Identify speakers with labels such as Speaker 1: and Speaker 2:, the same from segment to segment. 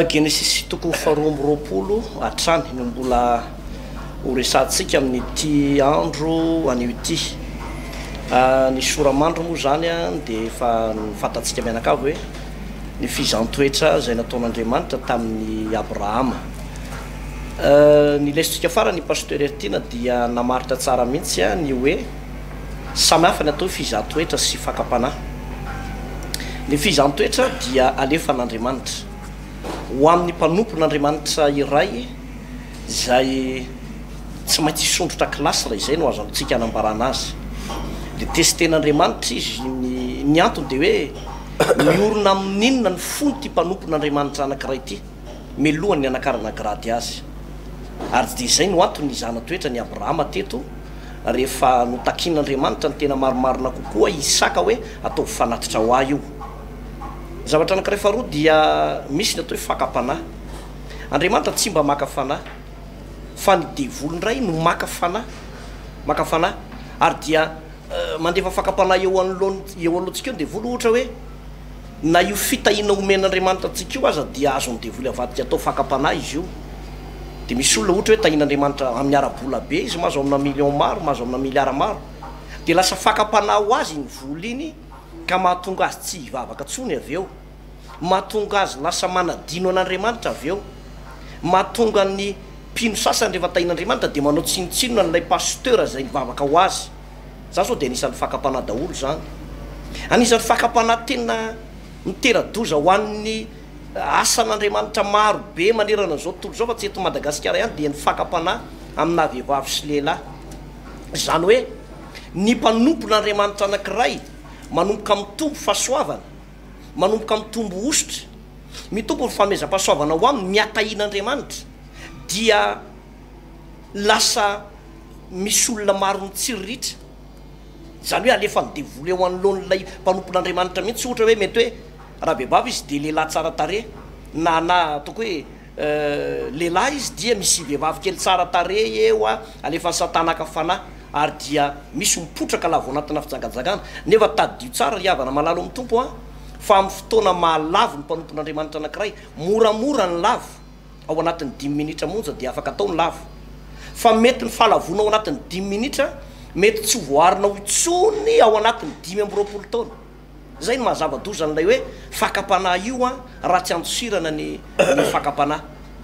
Speaker 1: Genesisy toko faharoa amby 20 hatrany no mbola ho resahantsika amin'ity andro anio ity. Ny sora-mandry moa izany dia efa fantatsika mianakavy hoe ny fizahàn-toetra izay nataon'Andriamanitra tamin'i Abrahama. Ny lesontsika farany Pasteur Heritiana dia namaritra tsara mihitsy ny hoe samy hafa ny atao hoe fizahan-toetra sy fakam-panahy. Ny fizahan-toetra dia alefan'Andriamanitra ho amin'ny mpanompon'Andriamanitra iray izay tsy maintsy hisondrotra kilasy raha izay no azontsika anambarana azy. Dia testen'Andriamanitra izy, ny ny antony dia hoe miorina amin'inona ny fon'ity mpanompon'Andriamanitra anankiray ity mialohan'ny hanakarana grady azy. Ary dia izay no antony nizahana toetra an'i Abrahama teto rehefa notakin'Andriamanitra ny tena marimarina kokoa i Isaka hoe ataovy fanatitra ho ahy io. Ny zavatra anankiray faharoa dia misy ny atao hoe fakam-panahy. Andriamanitra tsy mba maka fanahy, fa ny devoly indray no maka fanahy, maka fanahy, ary dia mandefa fakam-panahy eo anoloan, eo anoloantsika eo ny devoly, ohatra hoe na io fitahiana omen'Andriamanitra antsika io aza dia azon'ny devoly avadika atao fakam-panahy izy io. Dia misy olona ohatra hoe tahian'Andriamanitra amin'ny ara-bola be izy, mahazo amina million maro, mahazo amina milliard maro, dia lasa fakam-panahy ho azy iny vola iny ka mahatonga azy tsy hivavaka intsony avy eo. Mahatonga azy lasa manadino an'Andriamanitra avy eo. Mahatonga ny mpino sasany rehefa tahin'Andriamanitra dia manao tsinontsinona an'ilay pasteur izay nivavaka ho azy. Izany sao dia anisan'ny fakam-panahy daholo izany. Anisan'ny fakam-panahy tena mitera-doza ho an'ny asan'Andriamanitra maro be manerana an'izao tontolo izao fa tsy eto Madagasikara ihany dia ny fakam-panahy amina vehivavy sy lehilahy. Izany hoe ny mpanompon'Andriamanitra anankiray manomboka mitombo fahasoavana, manomboka mitombo hosotra, mitombo ny fanomezam-pahasoavana ao aminy, miatahian'Andriamanitra, dia lasa misy olona maro mitsiriritra. Izany hoe alefan'ny devoly eo anoloan'ilay mpanompon'Andriamanitra mihitsy, ohatra hoe mety hoe raha vehivavy izy dia lehilahy tsara tarehy, na na ataoko hoe lehilahy izy dia misy vehivavy kely tsara tarehy eo, alefan'i satana haka fanahy, ary dia misy mipotraka lavo anatina fijangajangana. Nefa tadidio tsara ry havana malala ao amin'ny Tompo a, fa amin'ny fotoana mahalavo ny mpanompon'Andriamanitra anankiray, moramora ny lavo, ao anatin'ny dimy minitra monja dia afaka atao ny lavo. Fa mety ny fahalavoana ao anatin'ny dimy minitra mety tsy ho voaarinao intsony ao anatin'ny 25 taona. Izay no maha zava-doza an'ilay hoe fakam-panahy io an, raha tsy andosirana ny ny fakam-panahy.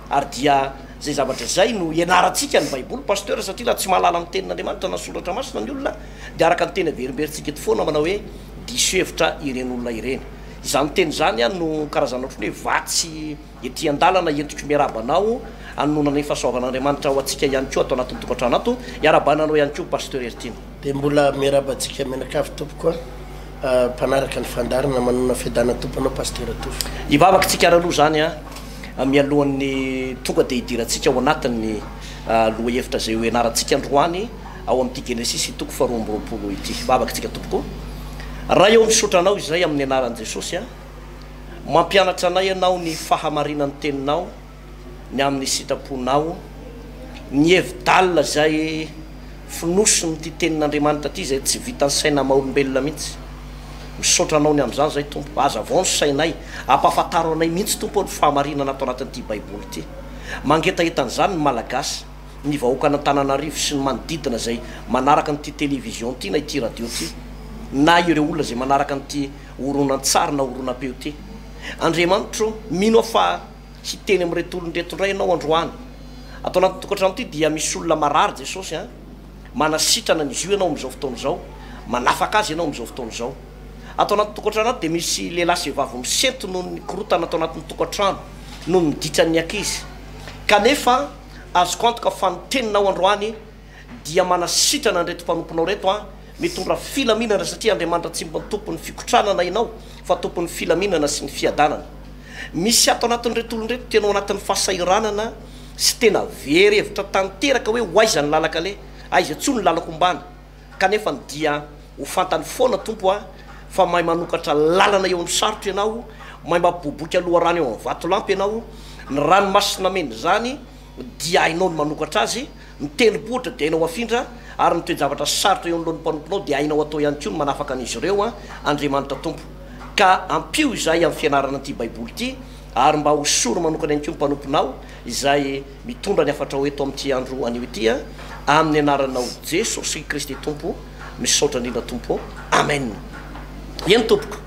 Speaker 1: Ary dia izay zavatra izay no ianarantsika ny baiboly Pasteur satria raha tsy mahalala ny tenin'Andriamanitra na soratra masina ny olona dia araka ny teny averimberintsika eto foana manao hoe diso hevitra ireny olona ireny. Izany teny izany an no karazana ohatran'ny hoe vatsy ety an-dalana entiko miarahaba anao hanononana ny fahasoavan'Andriamanitra ho antsika ihany koa ato anatin'ny tokantrano ato. Iarahabana anao ihany koa Pasteur Heritiana.
Speaker 2: Dia mbola miarahaba antsika mianakavy tompoko a, mpanaraka ny fandaharana manonona fiadanana Tompo anao Pasteur Tovo.
Speaker 1: Hivavaka tsika ary aloha izany a, mialohan'ny tonga dia hidirantsika ao anatin'ny lohahevitra izay ho ianarantsika androany ao amin'ity Genesisy toko faharoa amby 20 ity. Hivavaka tsika tompoko. Ray ô misaotra anao izay amin'ny anaran'i Jesosy a. Mampianatra anay ianao ny fahamarinan'ny teninao, ny amin'ny sitraponao, ny hevi-dalina izay fonosin'ity tenin'Andriamanitra ity izay tsy vitan'ny saina maha-olombelona mihitsy. Misaotra Anao ny amin'izany izay, Tompo. Hazavao ny sainay. Ampahafantaro anay mihitsy, Tompo ô, ny fahamarinana ato anatin'ity Baiboly ity. Mangetaheta an'izany ny Malagasy, ny vahoakan'Antananarivo sy ny manodidina izay manaraka an'ity télévision ity na ity radio ity, na ireo olona izay manaraka an'ity horonantsary na horonam-peo ity. Andriamanitro, mino aho fa hiteny amin'ireto olona ireto indray Ianao androany. Ato anatin'ny tokantrano ity dia misy olona marary Jesosy a. Manasitrana an'izy io Ianao amin'izao fotoana izao. Manafaka azy Ianao amin'izao fotoana izao. Ato anatin'ny tokantrano ato dia misy lehilahy sy vehivavy misento noho ny korontana ato anatin'ny tokantrano, noho ny ditran'ny ankizy. Kanefa azoko antoka fa ny teninao androany dia manasitrana an'ireto mpanomponao ireto an, mitondra filaminana satria Andriamanitra tsy mba tompon'ny fikotranana ianao fa tompon'ny filaminana sy ny fiadanana. Misy ato anatin'ireto olona ireto tena ao anatin'ny fahasahiranana sy tena very hevitra tanteraka hoe ho aiza ny lalak'aleha, aiza intsony ny lalako ombana, kanefa ny dia ho fantany foana Tompo a, fa mahay manokatra lalana eo amin'ny sarotra ianao, mahay mampiboiboika loharano eo amin'ny vatolampy ianao, ny ranomasina mena izany dia hainao ny manokatra azy, ny tendrombohitra dia hainao afindra, ary ny toe-javatra sarotra eo anoloan'ny mpanomponao dia hainao atao ihany koa ny manafaka an'izy ireo, Andriamanitra Tompo. Ka ampio izahay amin'ny fianarana an'ity Baiboly ity, ary mba hosory manokana ihany koa ny mpanomponao izay mitondra ny hafatrao eto amin'ity andro anio ity, amin'ny anaranao Jesosy Kristy Tompo, misaotra indrindra Tompo ô. Amen. Eny tompoko,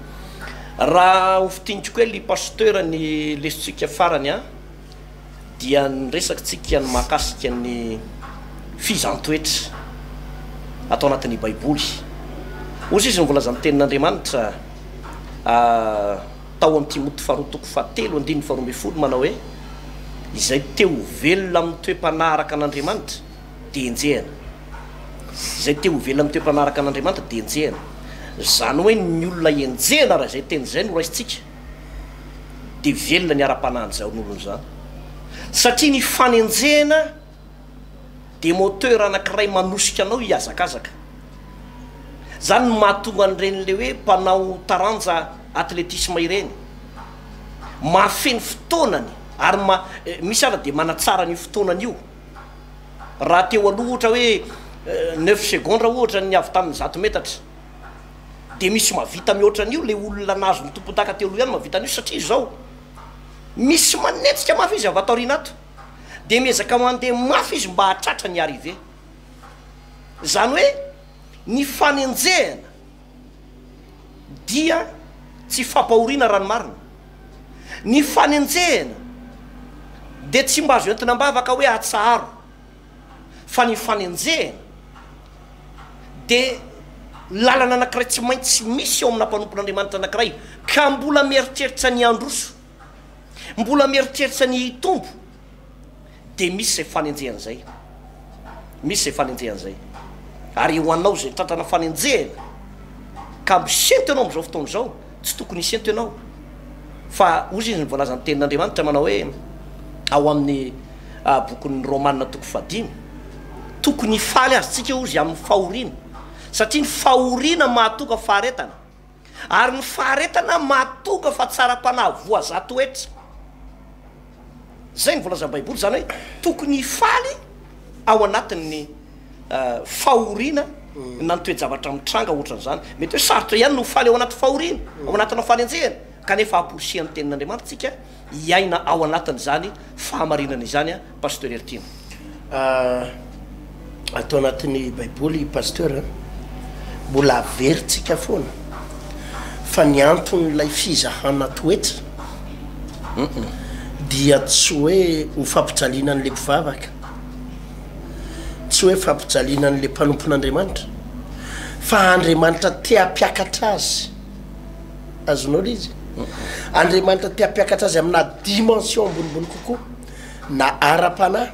Speaker 1: raha ho fintiniko kely Pasteur ny lesontsika farany an, dia niresaka tsika ny mahakasika ny fizahàn-toetra ato anatin'ny Baiboly. Hoy izy ny voalazan'ny Tenin'Andriamanitra tao amin'ny Timoty faharoa toko fahatelo andininy faharoa manao hoe, Izay te ho velona amin'ny toe-panahy araka an'Andriamanitra dia enjehina. Izay te ho velona amin'ny toe-panahy araka an'Andriamanitra dia enjehina. Izany hoe ny olona enjehina raha izay teny izay no raisintsika, dia velona ny ara-panahin'izany olona izany. Satria ny fanenjehana dia moteur anankiray manosika anao hihazakazaka. Izany no mahatonga an'ireny le hoe mpanao taranja athlétisme ireny. Mahafeno fotoanany ary ma- misy aza dia manatsara an'io fotoanany io. Raha teo aloha ohatra hoe neuf secondes ohatra ny avy tamin'ny zato metatra. Dia misy mahavita mihoatra an'io, ilay olona nahazo ny tompon-daka teo aloha ihany mahavita an'io satria izao, misy manetsika mafy izy avy ato aoriana ato, dia miezaka mandeha mafy izy mba hahatratra ny arrivée. Izany hoe ny fanenjehana dia tsy fampahoriana raha ny marina. Ny fanenjehana dia tsy mba azo entina am-bavaka hoe atsaharo. fa ny fanenjehana dia lalana anankiray tsy maintsy misy eo amina mpanompon'Andriamanitra anankiray ka mbola mieritreritra ny handroso, mbola mieritreritra ny hitombo, dia misy izay fanenjehana izay, misy izay fanenjehana izay. Ary ho anao izay tratrana fanenjehana ka misento ianao amin'izao fotoana izao, tsy tokony hisento ianao, fa hozy izy ny voalazan'ny tenin'Andriamanitra manao hoe ao amin'ny bokin'ny Romana toko fahadimy, tokony hifaly azy tsika hozy amin'ny fahoriana, satria ny fahoriana mahatonga faharetana, ary ny faharetana mahatonga fahatsaram-panahy voazaha toetra. Zay ny voalazan'ny Baiboly, zany hoe tokony hifaly ao anatin'ny fahoriana na ny toe-javatra mitranga ohatran'izany. Mety hoe sarotra ihany ny ho faly ao anaty fahoriana, ao anatina fanenjehana, kanefa amporisihan'ny Tenin'Andriamanitra tsika hiaina ao anatin'izany fahamarinana izany Pasteur Heritiana.
Speaker 2: Ato anatin'ny Baiboly Pasteur a, mbola averintsika foana fa ny anton'ilay fizahana toetra dia tsy hoe ho fampijaliana an'ilay mpivavaka, tsy hoe fampijaliana an'ilay mpanompon'Andriamanitra, fa Andriamanitra te hampiakatra azy. Azonao ilay izy? Andriamanitra te hampiakatra azy amina dimension ambonimbony kokoa, na ara-panahy,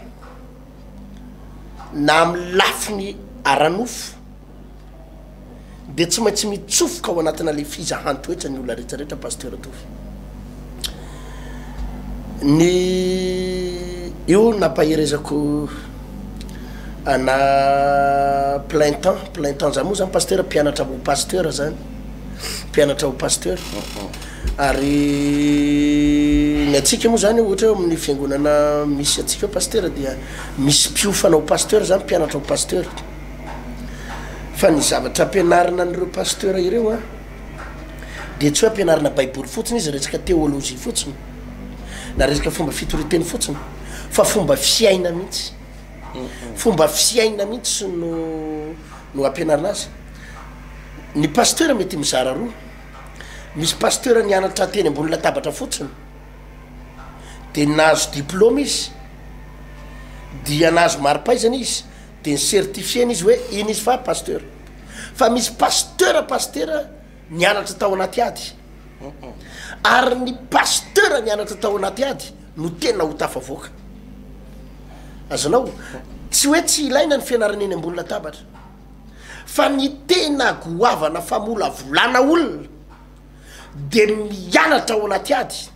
Speaker 2: na amin'ny lafiny ara-nofo, dia tsy maintsy mitsofoka ao anatina le fizahan-toetra ny olona rehetra rehetra Pasteur Tovo. Ny io nampaherezako ana plein temps, plein temps zany moa zany Pasteur mpianatra ho Pasteur zany, mpianatra ho Pasteur. Ary ny antsika moa zany ohatra hoe amin'ny fiangonana misy antsika ao Pasteur dia misy mpiofana ho Pasteur zany, mpianatra ho Pasteur. Fa ny zavatra ampianarina an'ireo pasteur ireo an, dia tsy hoe ampianarina baiboly fotsiny izy, resaka théologie fotsiny, na resaka fomba fitorian-teny fotsiny, fa fomba fiaina mihitsy. Fomba fiaina mihitsy no no ampianarina azy. Ny pasteur mety mizara roa. Misy pasteur nianatra teny ambony latabatra fotsiny, dia nahazo diplôme izy, dia nahazo mari-pahaizana izy, de ni-certifier-na izy hoe iny izy fa pasteur. Fa misy pasteur pasitera nianatra tao anaty ady. Ary ny pasteur nianatra tao anaty ady no tena ho tafavoaka. Azonao? Tsy hoe tsy ilaina ny fianarana eny ambony latabatra. Fa ny tena goavana famolavolana olona de mianatra ao anaty ady.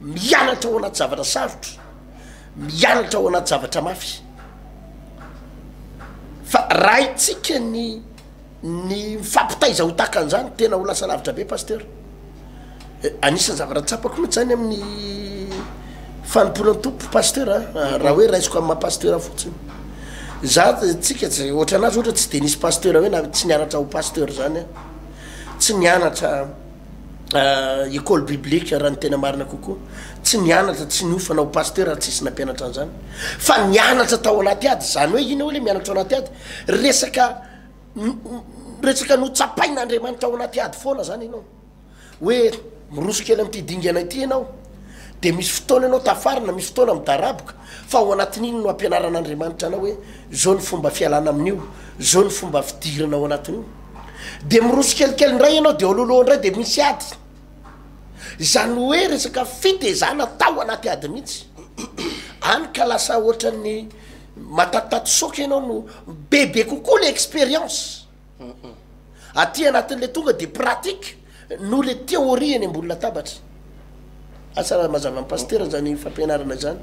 Speaker 2: Mianatra ao anaty zavatra sarotra, mianatra ao anaty zavatra mafy. Fa raha haintsika ny ny mifampitaiza ho tahaka an'izany, tena ho lasa lavitra be Pasteur. Eh, anisan'ny zavatra tsapako mihitsy zany amin'ny fanompoana ny Tompo Pasteur a, ah, raha hoe raisiko amin'ny maha Pasteur fotsiny. Za tsika tsy ohatranazy ohatra tsy de nisy Pasteur hoe na tsy nianatra ho Pasteur zany aho. Tsy nianatra. École biblique raha ny tena marina kokoa. Tsy nianatra, tsy niofana ho pasteur ary tsisy nampianatra an'izany. Fa nianatra tao anaty ady, izany hoe inona hoe le mianatra ao anaty ady? Resaka resaka notsapain'Andriamanitra ao anaty ady foana zany ianao. Hoe miroso kely amin'ity dingana ity ianao, de misy fotoana ianao tafarina, misy fotoana midaraboka, fa ao anatin'iny no ampianaran'Andriamanitra anao hoe zao ny fomba fialana amin'io, zao ny fomba fidirana ao anatin'io. De miroso kelikely indray ianao de ao alohaloha indray de misy ady. Izany hoe resaka fitezana tao anaty ady mihitsy. Any ka lasa ohatran'ny matatitaty soka ianao no bebe kokoa le expérience. Aty anatin'le tonga de pratique noho le théorie eny ambony latabatra. Asa raha mazava am pasitera zany fampianarana izany.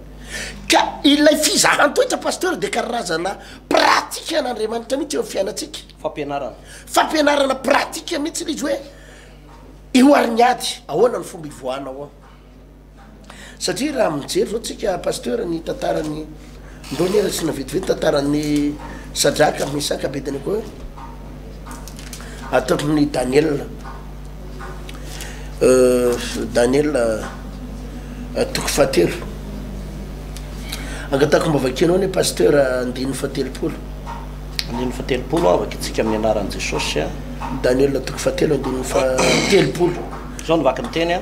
Speaker 2: Ka ilay fizahan-toetra pasteur de karazana pratique an'Andriamanitra mihitsy eo am fiainantsika.
Speaker 1: Fampianarana.
Speaker 2: Fampianarana pratique mihitsy le izy hoe io ary ny ady, ahoana ny fomba ivoahanao ao. Satria raha mijery zao tsika pasteur ny tantaran'ny ndao anie raisina vetivety tantaran'ny Sadraka, Mesaka, Abednego ataoko ny Daniel Daniel toko fahatelo angatahako mba vakianao anie pasteur andininy fahatelopolo.
Speaker 1: Andininy fahatelopolo a, vakintsika amin'ny anaran'i Jesosy a.
Speaker 2: Daniel toko fahatelo andininy fahatelopolo.
Speaker 1: Zao no vaky ny teny a.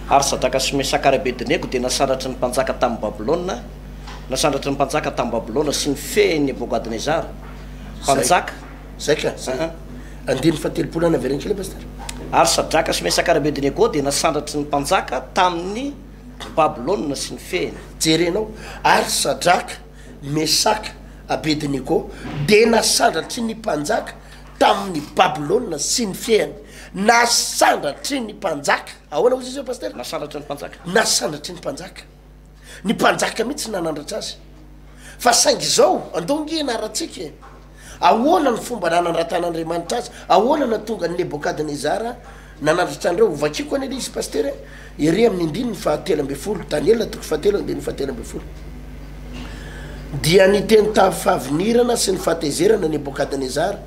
Speaker 1: Ary Sadraka sy Mesaka ary Abednego dia nasandratry ny mpanjaka tamin'i Babylona, nasandratry ny mpanjaka tamin'i Babylona sy ny fehin'i Nebokadnezara, mpanjaka.
Speaker 2: Zay ka, zay. Andininy fahatelopolo any avereno kely Pasteur.
Speaker 1: Ary Sadraka sy Mesaka ary Abednego dia nasandratry ny mpanjaka tamin'i Babylona sy ny fehiny.
Speaker 2: Jerenao, ary Sadraka, Mesaka, Abednego dia nasandratry ny mpanjaka tamin'i Babylona sy ny fehiny. Nasandratry ny mpanjaka. Ahoana hozy izy eo Pasitera?
Speaker 1: Nasandratry ny mpanjaka.
Speaker 2: Nasandratry ny mpanjaka. Ny mpanjaka mihitsy nanandratra azy. Fa saingy izao, andao nge hianarantsika e. Ahoana ny fomba nanandratan'Andriamanitra azy? Ahoana nahatonga an'i Nebokadnezara nanandratra an'ireo? Hovakiko anie ilay izy Pasitera e. Ery amin'ny andininy fahatelo ambin'ny folo, Daniela toko fahatelo andininy fahatelo ambin'ny folo. Dia niteny tamin'ny fahavinirana sy ny fahatezerana Nebokadnezara,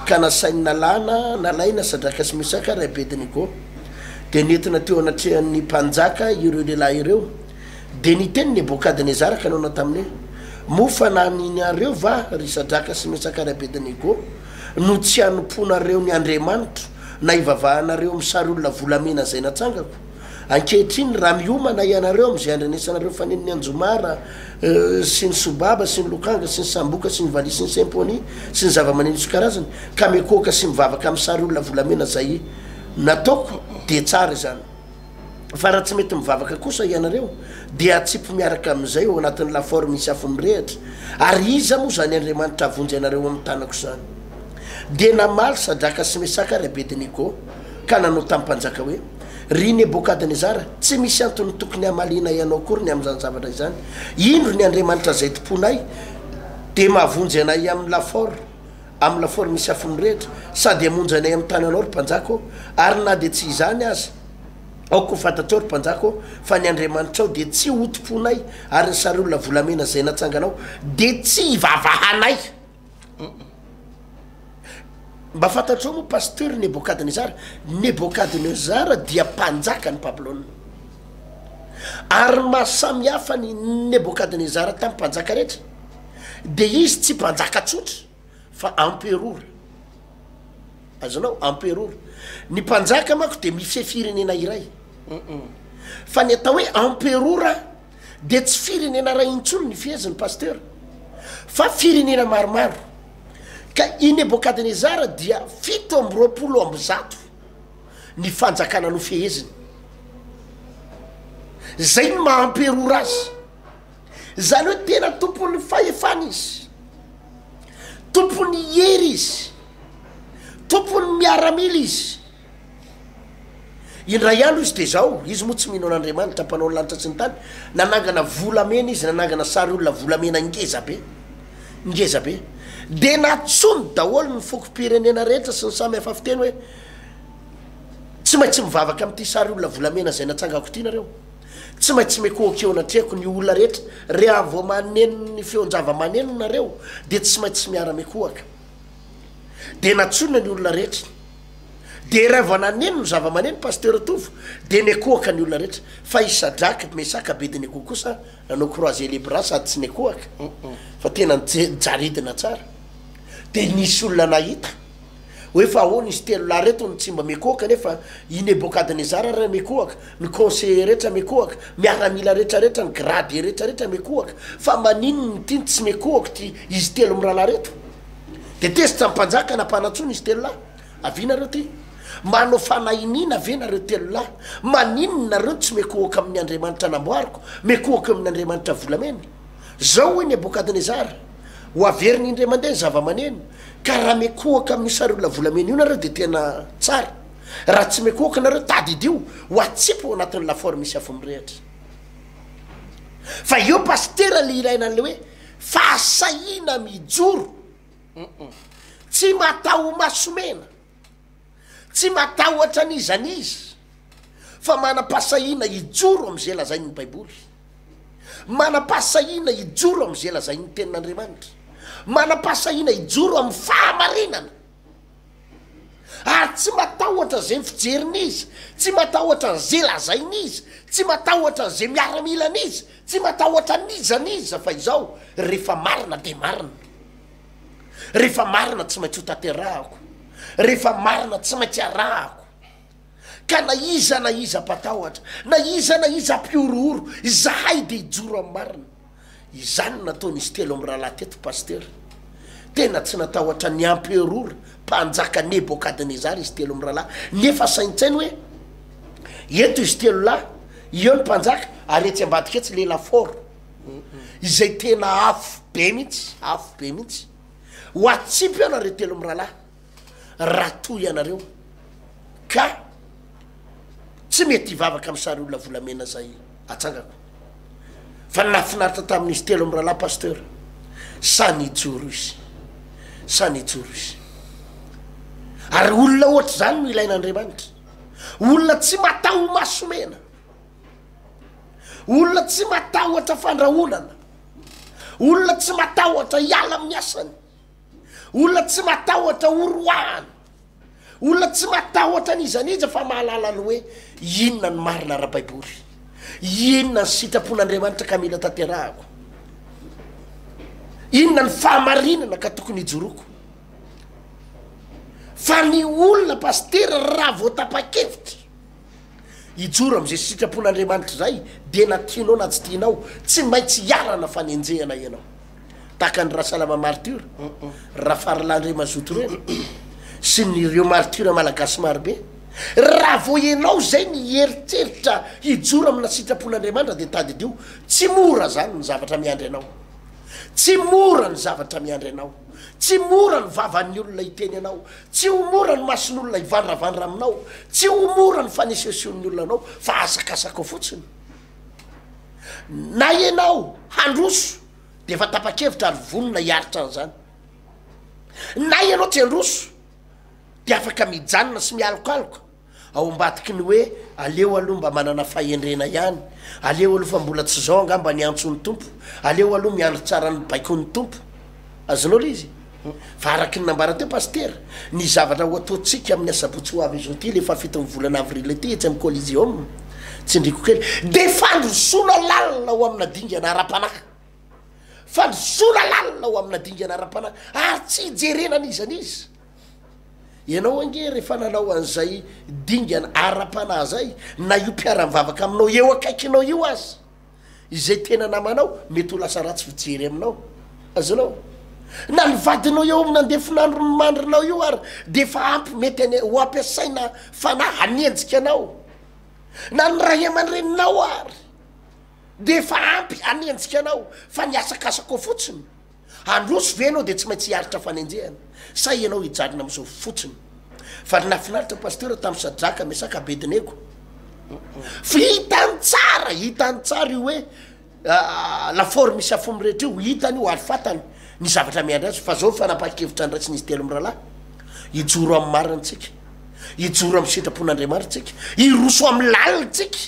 Speaker 2: ka nasainy nalana, nalaina Sadraka sy Mesaka ary Abednego. Dia nentina teo anatrehan'ny mpanjaka ireo lehilahy ireo. Dia niteny Nebokadnezara ka nanao taminy hoe, Moa fanahinareo va, ry Sadraka sy Mesaka ary Abednego, no tsy hanompoanareo ny andriamanitro, na hivavahanareo amin'ny sary olona volamena izay natsangako? Ankehitriny, raha miomana ianareo amin'izay handrenesanareo fanenon'ny anjomara sy ny sobaba sy ny lokanga sy ny samboka sy ny valiha sy ny symphony sy ny zava-maneno isan-karazany, ka mikohaka sy mivavaka amin'ny sary olona volamena izay nataoko, dia tsara izany. Fa raha tsy mety mivavaka kosa ianareo, dia atsipy miaraka amin'izay ao anatin'ny lafaoro misy afo mirehitra, ary iza moa izany Andriamanitra hahavonjy anareo amin'ny tanako izany? Dia namaly Sadraka sy Mesaka ary Abednego, ka nanao tamin'ny mpanjaka hoe, Ry Nebokadnezara, tsy misy antony tokony hamalianay anao akory ny amin'izany zavatra izany. Indro ny Andriamanitra izay tompoinay dia mahavonjy anay amin'ny lafaoro, amin'ny lafaoro misy afo mirehitra, sady hamonjy anay amin'ny tananao, ry mpanjaka ô, ary na dia tsy izany aza, aoka ho fantatrao, ry mpanjaka ô, fa ny Andriamanitrao dia tsy hotompoinay, ary ny sariolona volamena izay natsanganao dia tsy hivavahanay. Mba fantatrao moa Pasteur Nebokadnezara? Nebokadnezara dia mpanjakan'i Babylona. Ary ny maha samy hafa an'i Nebokadnezara tamin'ny mpanjaka rehetra dia izy tsy mpanjaka tsotra fa emperora. Azonao? Emperora. Ny mpanjaka manko dia mifehy firenena iray. Fa ny atao hoe emperora dia tsy firenena iray intsony ny feheziny Pasteur fa firenena maromaro. Ka i Nebokadnezara dia 127 ny fanjakana nofeheziny. Zay ny maha amperora azy. Zany hoe tena tompon'ny fahefana izy, tompon'ny hery izy, tompon'ny miaramila izy. Indray andro izy dia izao, izy moa tsy mino an'Andriamanitra mpanao ny lanitra sy ny tany, nanangana volamena izy, nanangana sary olona volamena ngeza be, ngeza be. Dia nantsoiny daholo ny fokom-pirenena rehetra sy ny samy hafa fiteny hoe, tsy maintsy mivavaka amin'ity sary olona volamena izay natsangako ity nareo. Tsy maintsy mikohoka eo anatrehako ny olona rehetra, reha vao maneno ny feon-java-maneno nareo dia tsy maintsy miara-mikohaka. Dia nantsoina ny olona rehetra. De raha vao naneno ny zava-maneno Pasteur Tovo de nekohaka ny olona rehetra fa i Sadraka, Mesaka, Abednego kosa nanao croiser les bras sady tsy nekohaka fa tena nijaridina tsara. De nisy olona nahita hoe fa ahoana izy telolahy reto no tsy mba mekohaka nefa i Nebokadnezara ary mekohaka, ny conseiller rehetra mekohaka, miaramila rehetra rehetra, ny grade rehetra rehetra mekohaka fa maninona ity no tsy mekohaka ity izy telo mirahalahy reto? De tezitra ny mpanjaka nampanantsoina izy telolahy. Avia nareo ty. Manao fanahiniana ve nareo telolahy? Maninona nareo no tsy mekohoka amin'ny Andriamanitra namboariko, mekohoka eo amin'ny Andriamanitra volamena? Zao hoy Nebokadnezara, Ho averiny indray mandeha ny zava-maneno, ka raha mekohoka amin'io sariolona volamena io nareo dia tena tsara. Raha tsy mekohoka nareo, tadidio, ho atsipy ao anatin'ny lafaoro misy afo mirehitra. Fa eo pasitera le ilaina an'le hoe fahasahiana mijoro. Tsy mataho-masomena, tsy matahotra an'iza n'iza, fa manam-pahasahiana hijoro amin'izay lazain'ny Baiboly. Manam-pahasahiana hijoro amin'izay lazain'ny Tenin'Andriamanitra. Manam-pahasahiana hijoro amin'ny fahamarinana. Ary tsy matahotra izay fijerin'iza, tsy matahotra an'izay lazain'iza, tsy matahotra an'izay miaramilan'iza, tsy matahotra an'iza n'iza fa izao, rehefa marina dia marina. Rehefa marina tsy maintsy ho tanterahako. Rehefa marina tsy maintsy arahako. Ka na iza na iza mpatahotra, na iza na iza mpihorohoro, izahay dia hijoro amin'ny marina. Izany no nataon'izy telo mirahalahy teto Pasteur. Tena tsy natahotra ny emperora, mpanjaka Nebokadnezara izy telo mirahalahy. Nefa saintsaino hoe, eto izy telo lahy, eo ny mpanjaka, ary etsy ambadika etsy le lafaoro. Izay tena afo be mihitsy, afo be mihitsy. Ho atsipy eo nareo telo mirahalahy, raha toa ianareo ka tsy mety hivavaka amin'ny sary olona volamena izay atsangako. Fa ny nahafinaritra tamin'izy telo mirahalahy Pasteur, sahy nijoro izy, sahy nijoro izy. Ary olona ohatr'izany no ilain'Andriamanitra. Olona tsy mataho-masomena. Olona tsy matahotra fandrahonana. Olona tsy matahotra hiala amin'ny asany. Olona tsy matahotra horoahana. Olona tsy matahotra an'iza n'iza fa mahalala ny hoe inona ny marina ara-baiboly. Inona ny sitrapon'Andriamanitra ka mila tanterahako. Inona ny fahamarinana ka tokony hijoroako. Fa ny olona pasitera raha vao tapa-kevitra hijoro amin'izay sitrapon'Andriamanitra izay dia na tianao na tsy tianao tsy maintsy hiarana fanenjehana ianao. Tahaka an'i Rasalama martyr, Rafaralahy Andriamazoto ireny sy ny ireo martyr malagasy marobe. Raha vao ianao izay ny hieritreritra hijoro amina sitrapon'Andriamanitra dia tadidio, tsy mora izany ny zavatra miandry anao. Tsy mora ny zavatra miandry anao. Tsy mora ny vavan'ny olona hiteny anao. Tsy ho mora ny mason'olona hivandravandra aminao. Tsy ho mora ny fanesehosehoan'ny olona anao fa asakasakao fotsiny. Na ianao handroso dia efa tapa-kevitra ary vonona hiaritra an'izany. Na ianao tsy handroso dia afaka mijanona sy mialokaloka ao ambadiky ny hoe aleo aloha mba manana fahendrena ihany, aleo aloha fa mbola tsy izao angamba ny antson'ny Tompo, aleo aloha miandry tsara ny baikon'ny Tompo. Azonao ilay izy? Fa araky ny nambara teo Pasitera, ny zavatra ho ataontsika amin'ny asabotsy ho avy izao ity, ilay fahafiton'ny volana avril ity etsy amin'ny Coliseum, tsindriko kely, dia fandrosoana lalina ho amina dingana ara-panahy. Fandrosoana lalina ho amina dingana ara-panahy, ary tsy hijerena an'iza n'iza. Ianao ange rehefa nanao an'izay dingana ara-panahy izay, na io mpiara-mivavaka aminao eo akaikinao io aza, Izay tena namanao mety ho lasa ratsy fijery aminao. Azonao? Na ny vadinao eo amin'ny andefonandro mandrinao io ary dia efa ampy mety any ho ampiasaina fanahy hanenjika anao. Na ny ray aman-dreninao ary dia efa ampy hanenjika anao fa ny asakasakao fotsiny. Handroso ve ianao dia tsy maintsy hiaritra fanenjehana sa ianao hijanona amin'izao fotsiny? Fa ny nahafinaritra Pasteur tamin'i Sadraka, Mesaka, Abednego fa hitany tsara, hitany tsara io hoe lafaoro misy afo mirehitra io, hitany io ary fantany ny zavatra miandry azy fa zao ny fanapahan-kevitra niraisin'izy telo mirahalahy, hijoro amin'ny marina tsika, hijoro amin'ny sitrapon'Andriamanitra tsika, hiroso amin'ny lalina tsika.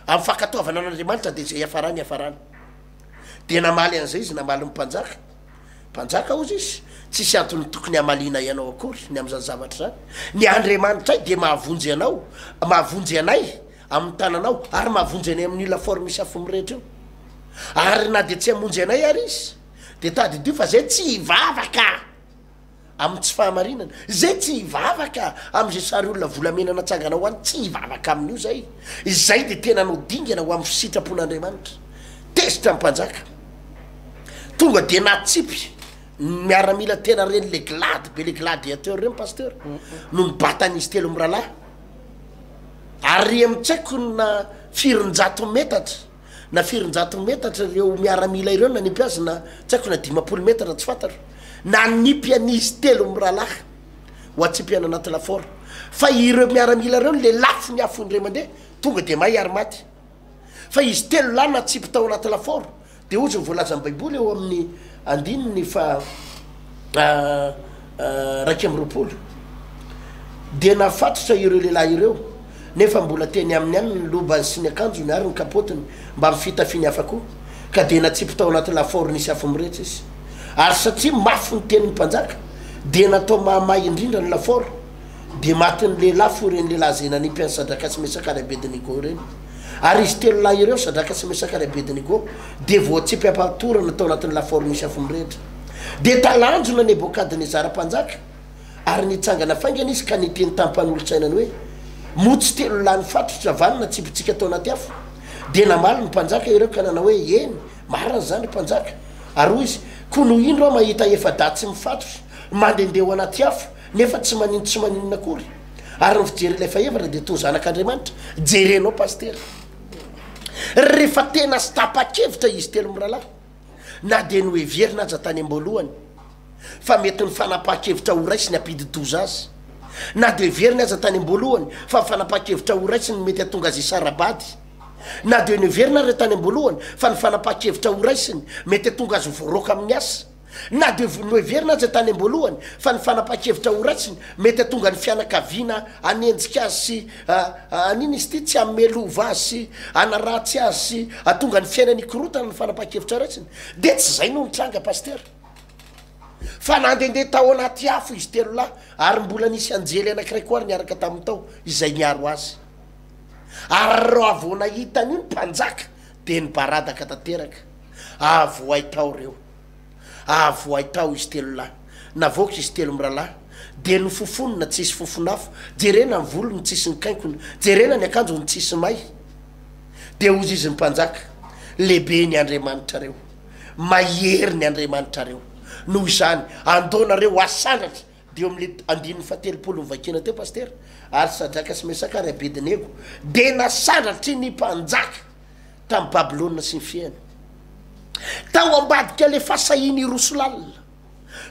Speaker 2: Amin'ny fankatoavana an'Andriamanitra dia izay hiafarany hiafarany. Dia namaly an'izay izy, namaly ny mpanjaka. Mpanjaka hozy izy. Tsisy antony tokony hamaliana ianao akory ny amin'izany zavatra izany. Ny Andriamanitray dia mahavonjy anao, mahavonjy anay amin'ny tananao, ary mahavonjy anay amin'io lafaoro misy afo mirehitra io. Ary na dia tsy hamonjy anay ary Izy, dia tadidio fa izay tsy hivavaka amin'ny tsy fahamarinana, izay tsy hivavaka amin'izay sary olona volamena natsanganao any, tsy hivavaka amin'io izay. Izay dia tena hanao dingana ho amin'ny sitrapon'Andriamanitra. Tezitra ny mpanjaka. Tonga dia natsipy ny miaramila tena reny le glady be le gladiateur reny pasteur no nibatan'izy telo mirahalahy. Ary amin'ny tsy haiko na firinjato metatra na firinjato metatra ireo miaramila ireo nanipy azy na tsy haiko na 50 metatra tsy fantatro. Nanipy an'izy telo mirahalahy ho atsipy any anaty lafaoro. Fa ireo miaramila ireo lelafo ny afo indray mandeha tonga dia may ary maty. Fa izy telo lahy natsipy tao anaty lafaoro, dia hozy ny voalazan'ny Baiboly eo amin'ny andininy faha 21, Dia nafatotra ireo lehilahy ireo, nefa mbola teny aminy ihany ny lobany sy ny akanjony ary ny kapôtiny mbamin'ny fitafiany hafa koa, ka dia natsipy tao anaty lafaoro nisy afo mirehitra izy. Ary satria mafy ny tenin'ny mpanjaka, dia natao mahamay indrindra ny lafaoro. Dia matin'ny lehilahy fo ireny lehilahy izay nanipy an'i Sadraka sy Mesaka ary Abednego ireny. Ary izy telo lahy ireo, Sadraka sy Mesaka ary Abednego, dia voatsipy am-patorana tao anatin'ny lafaoro nisy afo mirehitra. Dia talanjona Nebokadnezara mpanjaka, ary nitsangana faingana izy ka niteny tamin'ny mpanolotsainany hoe, Moa tsy telo lahy nifatotra va no natsipintsika tao anaty afo? Dia namaly ny mpanjaka ireo ka nanao hoe, Eny, marina izany, ry mpanjaka. Ary hoy izy, Koa noho indro aho mahita efa-dahy tsy mifatotra, mandehandeha ao anaty afo, nefa tsy manino tsy maninona akory, ary ny fijery ilay fahefatra dia toa zanak'Andriamanitra, jerenao pasitera, rehefa tena sy tapa-kevitra izy telo mirahalahy, na dia noheverina aza tany am-boalohany fa mety ny fanapahan-kevitra ho raisiny hampidi-doza azy, na dia heveriny aza tany am-boalohany fa ny fanapahan-kevitra ho raisiny no mety hahatonga azy hisara-bady, na dia noheverina ary tany am-boalohany fa ny fanapahan-kevitra ho raisiny mety hahatonga azy ho voaroaka amin'ny asa. Na dia noheverina aza tany am-boalohany fa ny fanapahan-kevitra ho raisiny mety hahatonga ny fianakaviana hanenjika azy sy hanina izy ity, tsy hanome lova azy sy hanaratsy azy sy hahatonga ny fiainany hikorontana ny fanapahan-kevitra raisiny, dia tsy izay no nitranga Pasitera. Fa nandehandeha tao anaty afo izy telo lahy ary mbola nisy anjely anankiray koa ary niaraka taminy tao izay niaro azy. Ary raha vao nahita an'io ny mpanjaka dia nibaradaka tanteraka. Avohay tao ireo. Avohay tao izy telo lahy. Navoaka izy telo mirahalahy. Dia nofofonina tsisy fofon'afo. Jerena ny volony tsisy nikainkona. Jerena ny akanjony tsisy may. Dia hozy izy ny mpanjaka, Lehibe ny Andriamanitrareo. Mahery ny Andriamanitrareo. Noho izany, andao nareo hasandratra. Dia eo amin'ilay andininy fahatelopolo novakiana teo, Pasitera, ary Sadraka sy Mesaka ary Abednego dia nasandratry ny mpanjaka. tamin'i Babylona sy ny fiainany. Tao ambadika ilay fahasahiany hiroso lalina,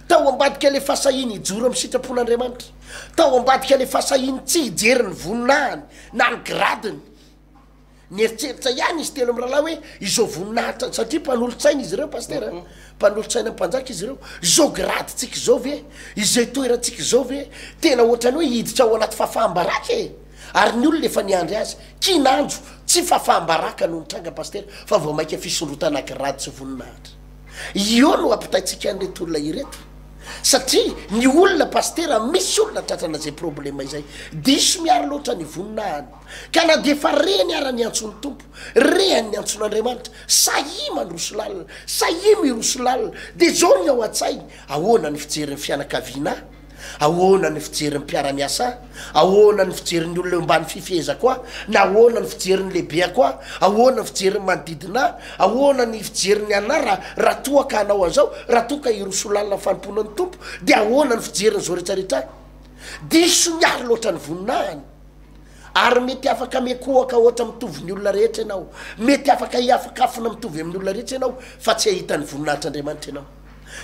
Speaker 2: tao ambadika ilay fahasahiany hijoro amin'ny sitrapon'Andriamanitra, tao ambadika ilay fahasahiany tsy hijery ny voninahiny na ny gradiny. Nieritreritra ihany izy telo mirahalahy hoe izao voninahitra, satria mpanolotsaina izy ireo, pasitera, mpanolotsaina mpanjaka izy ireo, izao gradintsika izao ve, izay toerantsika izao ve, tena ohatran'ny hoe hiditra ao anaty fahafaham-baraka e. Ary ny olona efa niandry azy. Kinanjo, tsy fahafaham-baraka no nitranga Pasitera fa vao maika fisondrotana grady sy voninahitra. Io no ampitaintsika an'ireto olona ireto. Satria ny olona Pasitera misy olona tratrana izay problema izay. Diso miaro loatra ny voninahiny. Ka na dia efa reny ara ny antson'ny Tompo, rehany ny antson'Andriamanitra, sahia mandroso lalina, sahia miroso lalina, dia izao ny ao an-tsainy, ahoana ny fijerin'ny fianakaviana ahy? Ahoana ny fijerin'ny mpiara-miasa ahy? Ahoana ny fijerin'ny olona eo ambany fifehezako ahy? Na ahoana ny fijerin'ny lehibeako ahy? Ahoana ny fijerin'ny manodidina ahy? Ahoana ny fijerin'ny anà raha raha toa ka hanao an'izao? Raha toa ka hiroso lalina amin'ny fanompoana ny Tompo, dia ahoana ny fijerin'izao rehetra rehetra ahy? Diso miaro loatra ny voninahiny. Ary mety afaka mikohaka ohatra mitovy ny olona rehetra ianao. Mety afaka hiafokafona mitovy amin'ny olona rehetra ianao, fa tsy hahita ny voninahitr'Andriamanitra ianao.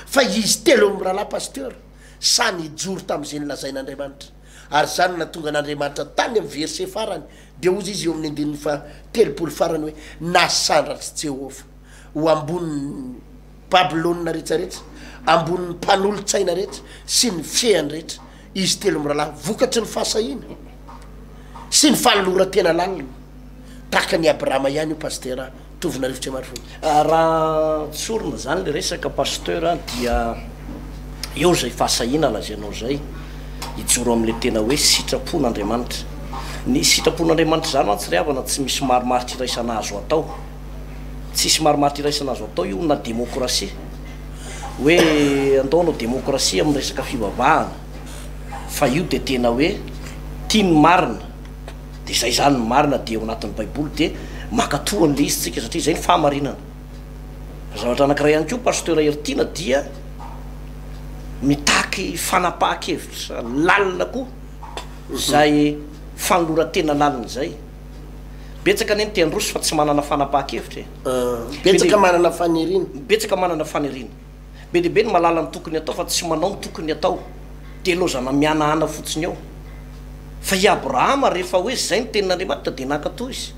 Speaker 2: Fa izy telo mirahalahy pasteur. sa nijoro tamin'izay nolazain'Andriamanitra. Ary izany no nahatonga an'Andriamanitra tany amin'ny verset farany, dia hozy izy eo amin'ny andininy faha 30 farany hoe, Nasandratr'i Jehovah ho ambonin'ny Babylona rehetrarehetra, ambonin'ny mpanolotsaina rehetra sy ny fehany rehetra, izy telo mirahalahy, vokatry ny fahasahiana sy ny fanoloran-tena lalina. Tahaka an'i Abrahama ihany io Pasitera Tovonarivo Tremarivony.
Speaker 1: Raha tsorina zany le resaka Pasteur dia Eo izay fahasahiana lazainao izay, hijoro amin'ilay tena hoe sitrapon'Andriamanitra. Ny sitrapon'Andriamanitra izany mantsy ry havana tsy misy marimaritra iraisana azo atao. Tsisy marimaritra iraisana azo atao io na demokrasia. Hoe andao hanao demokrasia amin'ny resaka fivavahana. Fa io dia tena hoe tia ny marina. Dia izay izany ny marina dia ao anatin'ny baiboly dia mankatoa an'ilay izy tsika satria izay ny fahamarinana. Zavatra anankiray ihany koa Pasteur Heritiana dia mitaky fanapahan-kevitra lalina koa izay fanoloran-tena lalina izay. Betsaka anie ny te handroso fa tsy manana fanapahan-kevitra e.
Speaker 2: Betsaka manana faniriana.
Speaker 1: Betsaka manana faniriana. Be dia be ny mahalala ny tokony atao fa tsy manao ny tokony atao. Dia laozana mihanahana fotsiny eo. Fa i Abrahama rehefa hoe izay ny tenin'Andriamanitra dia nankatò izy.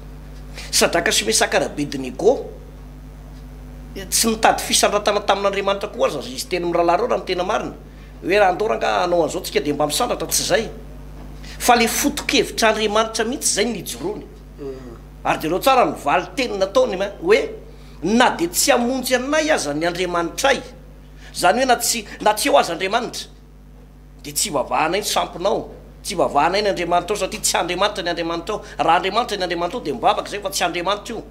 Speaker 1: Sadraka sy Mesaka ary Abednego tsy nitady fisandratana tamin'Andriamanitra koa aza izy teny mirahalahy ireo raha ny tena marina. Hoe raha andao rangaha hanao an'izao tsika dia mba misandratra, tsy izay. Fa le foto-kevitr'Andriamanitra mihitsy izay no nijoroany. Ary jereo tsara ny valin-teny nataony hoe na dia tsy hamonjy anay aza ny Andriamanitray, izany hoe na tsy na tsy eo aza Andriamanitra, dia tsy ivavahanay ny sampinao, tsy ivavahanay ny Andriamanitrao satria tsy Andriamanitra ny Andriamanitrao. Raha Andriamanitra ny Andriamanitrao dia mivavaka izay fa tsy Andriamanitra io.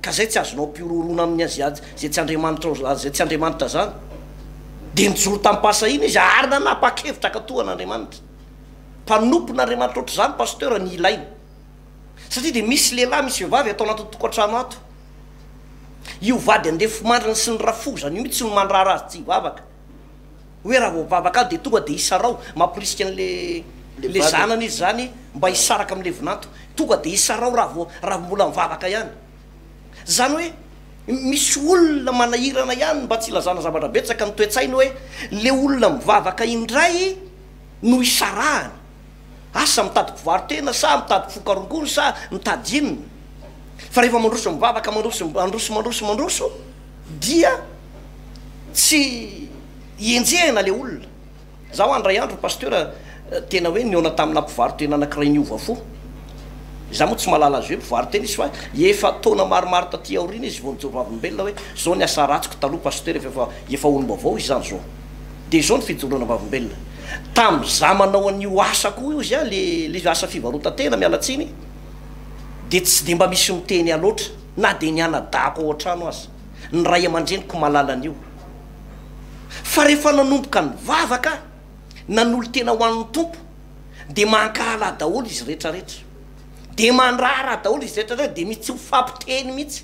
Speaker 1: Ka zay tsy azonao ampihorohoroana amin'ny azy izay tsy Andriamanitrao izay tsy Andriamanitra zany. Dia nijoro tamim-pahasahiana izy ary nanapa-kevitra hankatò an'Andriamanitra. Mpanompon'Andriamanitra ohatr'izany Pasteur ny ilaina. Satria dia misy lehilahy misy vehivavy ato anatin'ny tokantrano ato. Io vady andefimandriny sy ny rafozany io mihitsy no mandrara azy tsy hivavaka. Hoe raha vao mivavaka aho dia tonga dia isarao, mamporisika an'le le zanany izy zany mba hisaraka am'le vinanto. Tonga dia isarao raha vao raha vao mbola mivavaka ihany. Zany hoe misy olona manahirana ihany mba tsy ilazana zavatra betsaka ny toe-tsainy hoe le olona mivavaka indray no isarahana. Asa mitady mpivaro-tena sa mitady mpifoka rongony sa mitady inona? Fa rehefa mandroso mivavaka mandroso mandroso mandroso mandroso dia tsy enjehina le olona. Za ho'a indray andro Pasteur tena hoe nihaona tamina mpivaro-tena anakiray niova fo. Za moa tsy mahalala azy hoe mpivaro-tena izy fa efa taona maromaro taty aoriana izy vao nijoro vavolombelona hoe zao ny asa ratsiko taloha Pasteur efa efa olom-baovao izy zany zao. Dia izao ny fijoroana vavolombelona. Tam za manao an'io asako io izy a, le le asa fivarotan-tena miala tsiny, dia tsy dia mba misy miteny ahy loatra na dia ny anadahako ao an-trano aza, ny ray aman-dreniko mahalala an'io. Fa rehefa nanomboka nivavaka aho, nanolo-tena ho an'ny Tompo, dia mankahala ahy daholo izy rehetra rehetra. Dia mandrara ahy daholo izy rehetra rehetra, dia misy tsy mifampiteny mihitsy.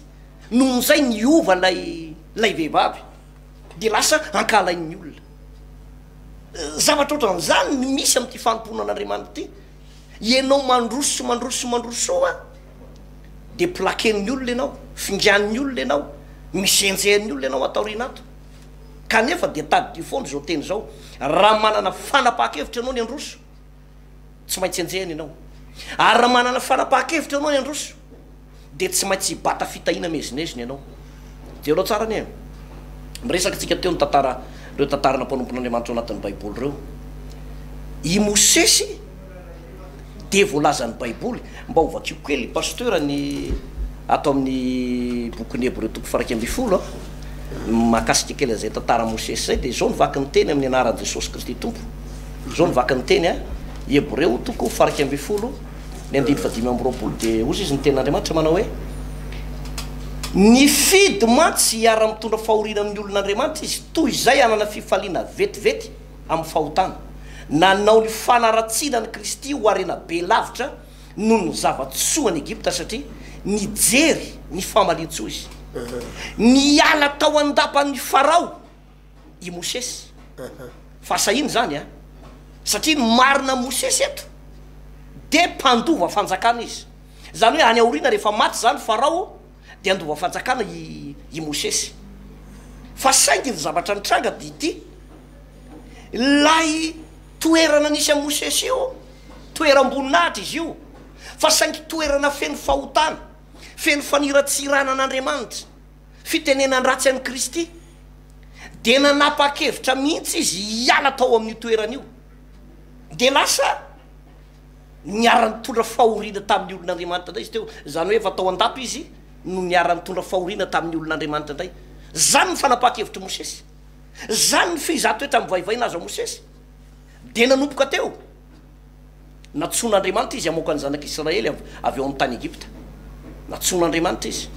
Speaker 1: Nohon'izay niova ilay ilay vehivavy. Dia lasa ankahalain'ny olona. Zavatra ohatran'izany no misy amin'ity fanompoana an'Andriamanitra ity. Ianao mandroso sy mandroso sy mandroso eo an, dia plaquer-n'ny olona ianao, finganin'ny olona ianao, mizenjehan'ny olona ianao ato aoriana ato. Kanefa dia tadidio foana izao teny izao, raha manana fanapahan-kevitra ianao ny handroso, tsy maintsy enjehina ianao. Ary raha manana fanapahan-kevitra ianao ny handroso, dia tsy maintsy hibata fitahiana miezinezina ianao. Jereo tsara anie e. Miresaka tsika teo ny tantara, ireo tantarana mpanompon'Andriamanitra ao anatin'ny Baiboly ireo. I Mosesy dia voalazan'ny Baiboly, mba ho vakiko kely Pasteur ny ato amin'ny bokin'ny Hebreo toko faha 11 a, mahakasika kely an'izay tantara Mosesy izay, dia izao no vaky ny teny amin'ny anaran'i Jesosy Kristy Tompo. Izao no vaky ny teny a, Hebreo toko faha 11. Ny andininy fahadimy amby 20 dia hozy izy ny tenin'Andriamanitra manao hoe, Nifidy mantsy hiara-mitondra fahoriana amin'ny olon'Andriamanitra izy, toy izay hanana fifaliana vetivety amin'ny fahotana. Nanao ny fanaratsiana an'i Kristy ho harena be lavitra noho ny zava-tsoa any Egypta, satria nijery ny famalian-tsoa izy. Niala tao an-dapan'i Farao i Mosesy. Fahasahiana izany an! Satria ny marina Mosesy eto dia mpandova fanjakana izy. Izany hoe any aoriana rehefa maty izany Farao dia handova fanjakana i i Mosesy. Fa saingy ny zavatra nitranga dia ity, ilay toerana nisy an'i Mosesy io, toeram-boninahitra izy io, fa saingy toerana feno fahotana, feno faniratsirana an'Andriamanitra. fitenenan-dratsy an'i Kristy, dia nanapa-kevitra mihitsy izy hiala tao amin'io toerana io. Dia lasa niara-nitondra fahoriana tamin'ny olon'Andriamanitra indray izy teo. Izany hoe efa tao an-dapa izy no niara-nitondra fahoriana tamin'ny olon'Andriamanitra indray. Izany ny fanapahan-kevitr'i Mosesy. Zany ny fizaha-toetra mivaivay nahazo an'i Mosesy. Dia nanomboka teo, nantsoin'Andriamanitra izy hamoaka ny zanak'Israely avy ao amin'ny tany Egypta. Nantsoin'Andriamanitra izy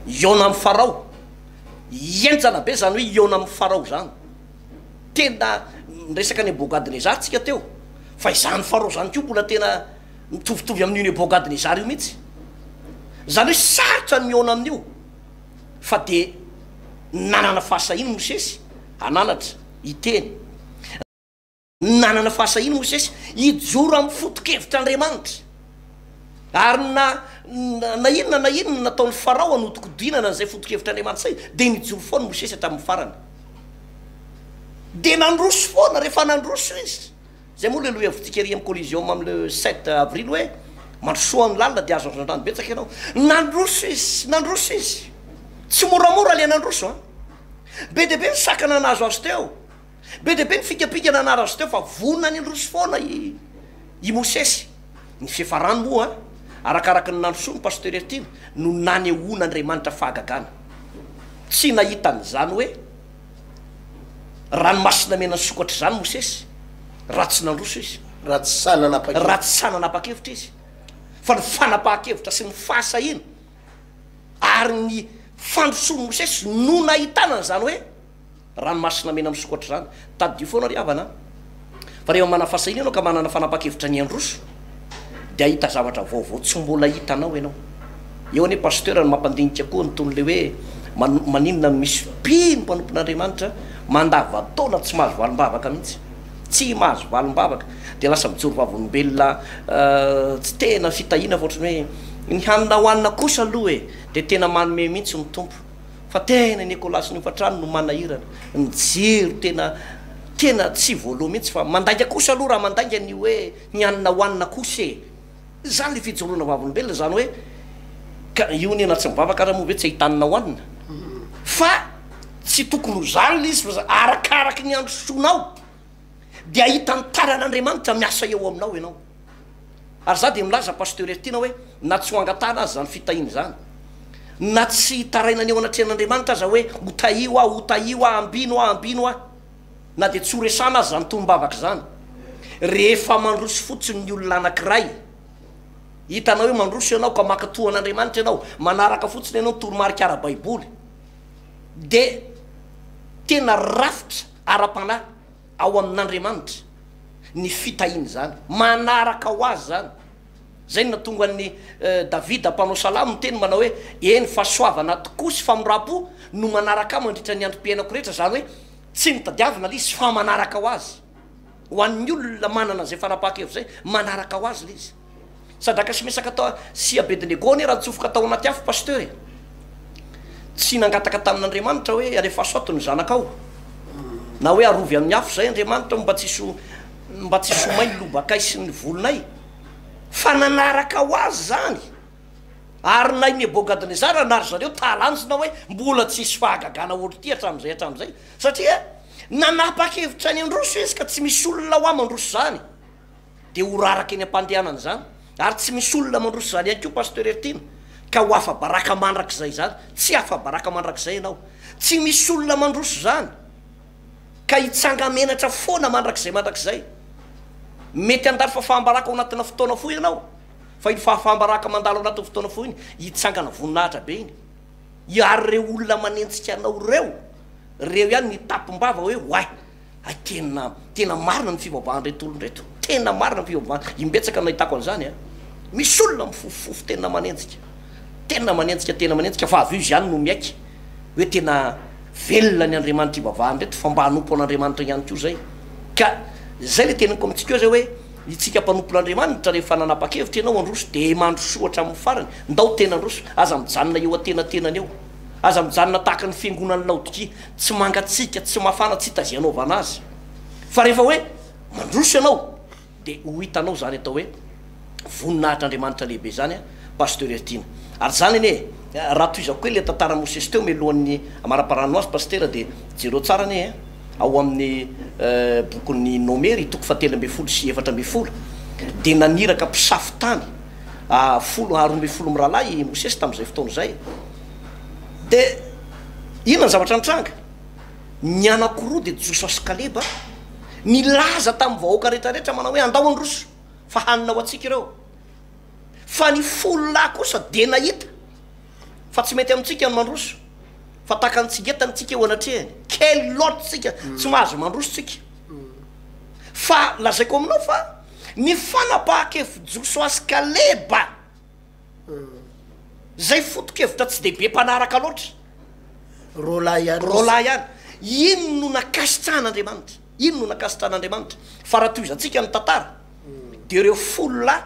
Speaker 1: hihaona amin'i Farao. Henjana be izany hoe hihaona amin'i Farao izany. Tena niresaka Nebokadnezara tsika teo, fa izany Farao izany koa mbola tena mitovitovy amin'io Nebokadnezara io mihitsy. Izany hoe sarotra ny mihaona amin'io, fa dia nanana fahasahiana Mosesy hananatra, hiteny. Nanana fahasahiana Mosesy hijoro amin'ny foto-kevitr'Andriamanitra. Ary na na inona na inona nataon'i Farao hanodikodinana an'izay foto-kevitr'Andriamanitra izay, dia nijoro foana Mosesy hatramin'ny farany. Dia nandroso foana, rehefa nandroso izy. Izay moa ilay lohahevitrika ery amin'ny Coliseum amin'ny le sept avril hoe, mandrosoa amin'ny lalina dia azo azon-drano betsaka ianao. Nandroso izy, nandroso izy. Tsy moramora ilay nandroso an. Be dia be ny sakana nahazo azy teo. Be dia be ny fikapikana narazo teo fa vonona ny handroso foana i i Mosesy. Ny fiafarany moa, arakaraky ny nandrosoan'i Pasteur Heritiana no nanehoan'Andriamanitra fahagagana. Tsy nahita an'izany hoe ranomasina mena nisokatra izany Mosesy raha tsy nandroso izy.
Speaker 2: Raha tsy sahy nanapa-kevitra.
Speaker 1: Raha tsy sahy nanapa-kevitra izy. Fa ny fanapahan-kevitra sy ny fahasahiana ary ny fandrosoan'i Mosesy no nahitana an'izany hoe. Ranomasina mena misokatra izany. Tadidio foana ry havana a! Fa rehefa manana fahasahiana ianao ka manana fanapahan-kevitra ny handroso dia hahita zavatra vaovao tsy mbola hitanao ianao. Eo anie Pasteur no mampandinika koa ny tony le hoe maninona no misy mpino mpanompon'Andriamanitra mandava-taona tsy mahazo valim-bavaka mihitsy. Tsy mahazo valim-bavaka. Dia lasa mijoro vavolombelona tsy tena fitahiana fa ohatran'ny hoe ny hanina hohanina kosa aloha e! Dia tena manome mihitsy ny Tompo. Fa tena i Nicolas ny hofantrano no manahirana, ny jiro tena tena tsy voaloa mihitsy fa mandainga kosa aloha raha mandainga ny hoe ny hanina hohanina kosa e! Izany le fijoroana vavolombelona izany hoe ka io anie na tsy mivavaka ara moa ve tsy ahita hanina hohanina fa tsy tokony ho izany le izy fa arakaraky ny androsoanao dia hahita ny tanan'Andriamanitra miasa eo aminao ianao. Ary za dia milaza Pasteur Heritiana hoe na tsy ho angatahana aza izany fitahiana izany, na tsy hitarainana eo anatrehan'Andriamanitra aza hoe ho tahio aho, ho tahio aho, ambino aho, ambino aho, na dia tsy ho resahana aza izany tonom-bavaka izany, rehefa mandroso fotsiny ny olona anankiray, hitanao hoe mandroso ianao ka maka toa an'Andriamanitra ianao, manaraka fotsiny ianao ny toromarika ara-baiboly, dia tena rafitra ara-panahy ao amin'Andriamanitra ny fitahiana izany. Manaraka ho azy izany. Izay no nahatonga an'i Davida mpanao salamo niteny manao hoe, Eny, fahasoavana tokoa sy famindram-po no manaraka ahy mandritra ny androm-piainako rehetra. Izany hoe tsy notadiavina ilay izy fa manaraka ho azy. Ho an'ny olona manana an'izay fanapahan-kevitra izay, manaraka ho azy ilay izy. Sadraka sy Mesaka tao sy Abednego anie raha nitsofoka tao anaty afo Pasteur e! Tsy nangataka tamin'Andriamanitra hoe alefaso ato ny zanakao na hoe arovy amin'ny afo izay Andriamanitra mba tsy hisy mba tsy hisy ho may ny lobakay sy ny volonay fa nanaraka ho azy izany ary na i Nebokadnezara na ry zareo talanjona hoe mbola tsy hisy fahagagana ohatr'ity hatramin'izay hatramin'izay satria nanapa-kevitra ny handroso izy ka tsy misy olona hoa mandroso izany. dia ho raraka eny am-pandehanana izany, ary tsy misy olona mandroso izany ihany koa Pasteur Heritiana, ka ho afa-baraka mandrakizay izany, tsy afa-baraka mandrakizay ianao, tsy misy olona mandroso izany, ka hitsanga-menatra foana mandrakizay mandrakizay, mety handalo fahafaham-baraka ao anatina fotoana fohy ianao, fa iny fahafaham-baraka mandalo ao anatin'ny fotoana fohy iny, hitsangana voninahitra be iny, ary ireo olona manenjika anao ireo, ireo ihany no hitapim-bava hoe oay! Hay tena tena marina ny fivavahan'ireto olona ireto, tena marina ny fivavahana, imbetsaka no nahitako an'izany an, misy olona mifofofofo tena manenjika, tena manenjika, tena manenjika fa avy eo izy ihany no miaiky hoe tena velona ny Andriamanitra ivavahan'ireto fa mba hanompo an'Andriamanitra ihany koa izay, ka izay le teneniko amintsika eo zay hoe itsika mpanompon'Andriamanitra rehefa nanapa-kevitra ianao handroso de mandrosoa hatramin'ny farany, ndao tena handroso, aza mijanona eo antenatenany eo. Aza mijanona tahaka ny fiangonan'i Laodikia, tsy mangatsiaka, tsy mafana, tsy hita izay anaovana azy. Fa rehefa hoe mandroso ianao, dia ho hitanao izany atao hoe voninahitr'Andriamanitra lehibe izany, Pasteur Heritiana. Ary izany anie e, raha tohizako kely ilay tantaran'i Mosesy teo mialohan'ny hamaraparano azy Pasitera dia jereo tsara anie e, ao amin'ny bokin'ny Nomery toko fahatelo ambin'ny folo sy 14 dia naniraka mpisafo tany folo 12 mirahalahy i Mosesy tamin'izay fotoana izay. Dia inona ny zavatra nitranga? Ny anankiroa dia Josoa sy Kaleba, nilaza tamin'ny vahoaka rehetrarehetra manao hoe, Andao handroso, fa hanina ho antsika ireo. Fa ny fololahy kosa dia nahita fa tsy mety amintsika ny mandroso, fa tahaka ny tsingetana tsika eo anatrehany, kely loatra tsika, tsy mahazo mandroso tsika. Fa lazaiko aminao fa ny fanapahan-kevitr'i Josoa sy Kaleba, Izay foto-kevitra tsy dia be mpanaraka loatra.
Speaker 2: Roalahy ihany.
Speaker 1: Roalahy ihany. Iny no nankasitrahan'Andriamanitra. Iny no nankasitrahan'Andriamanitra. Fa raha tohizantsika ny tantara, dia ireo fololahy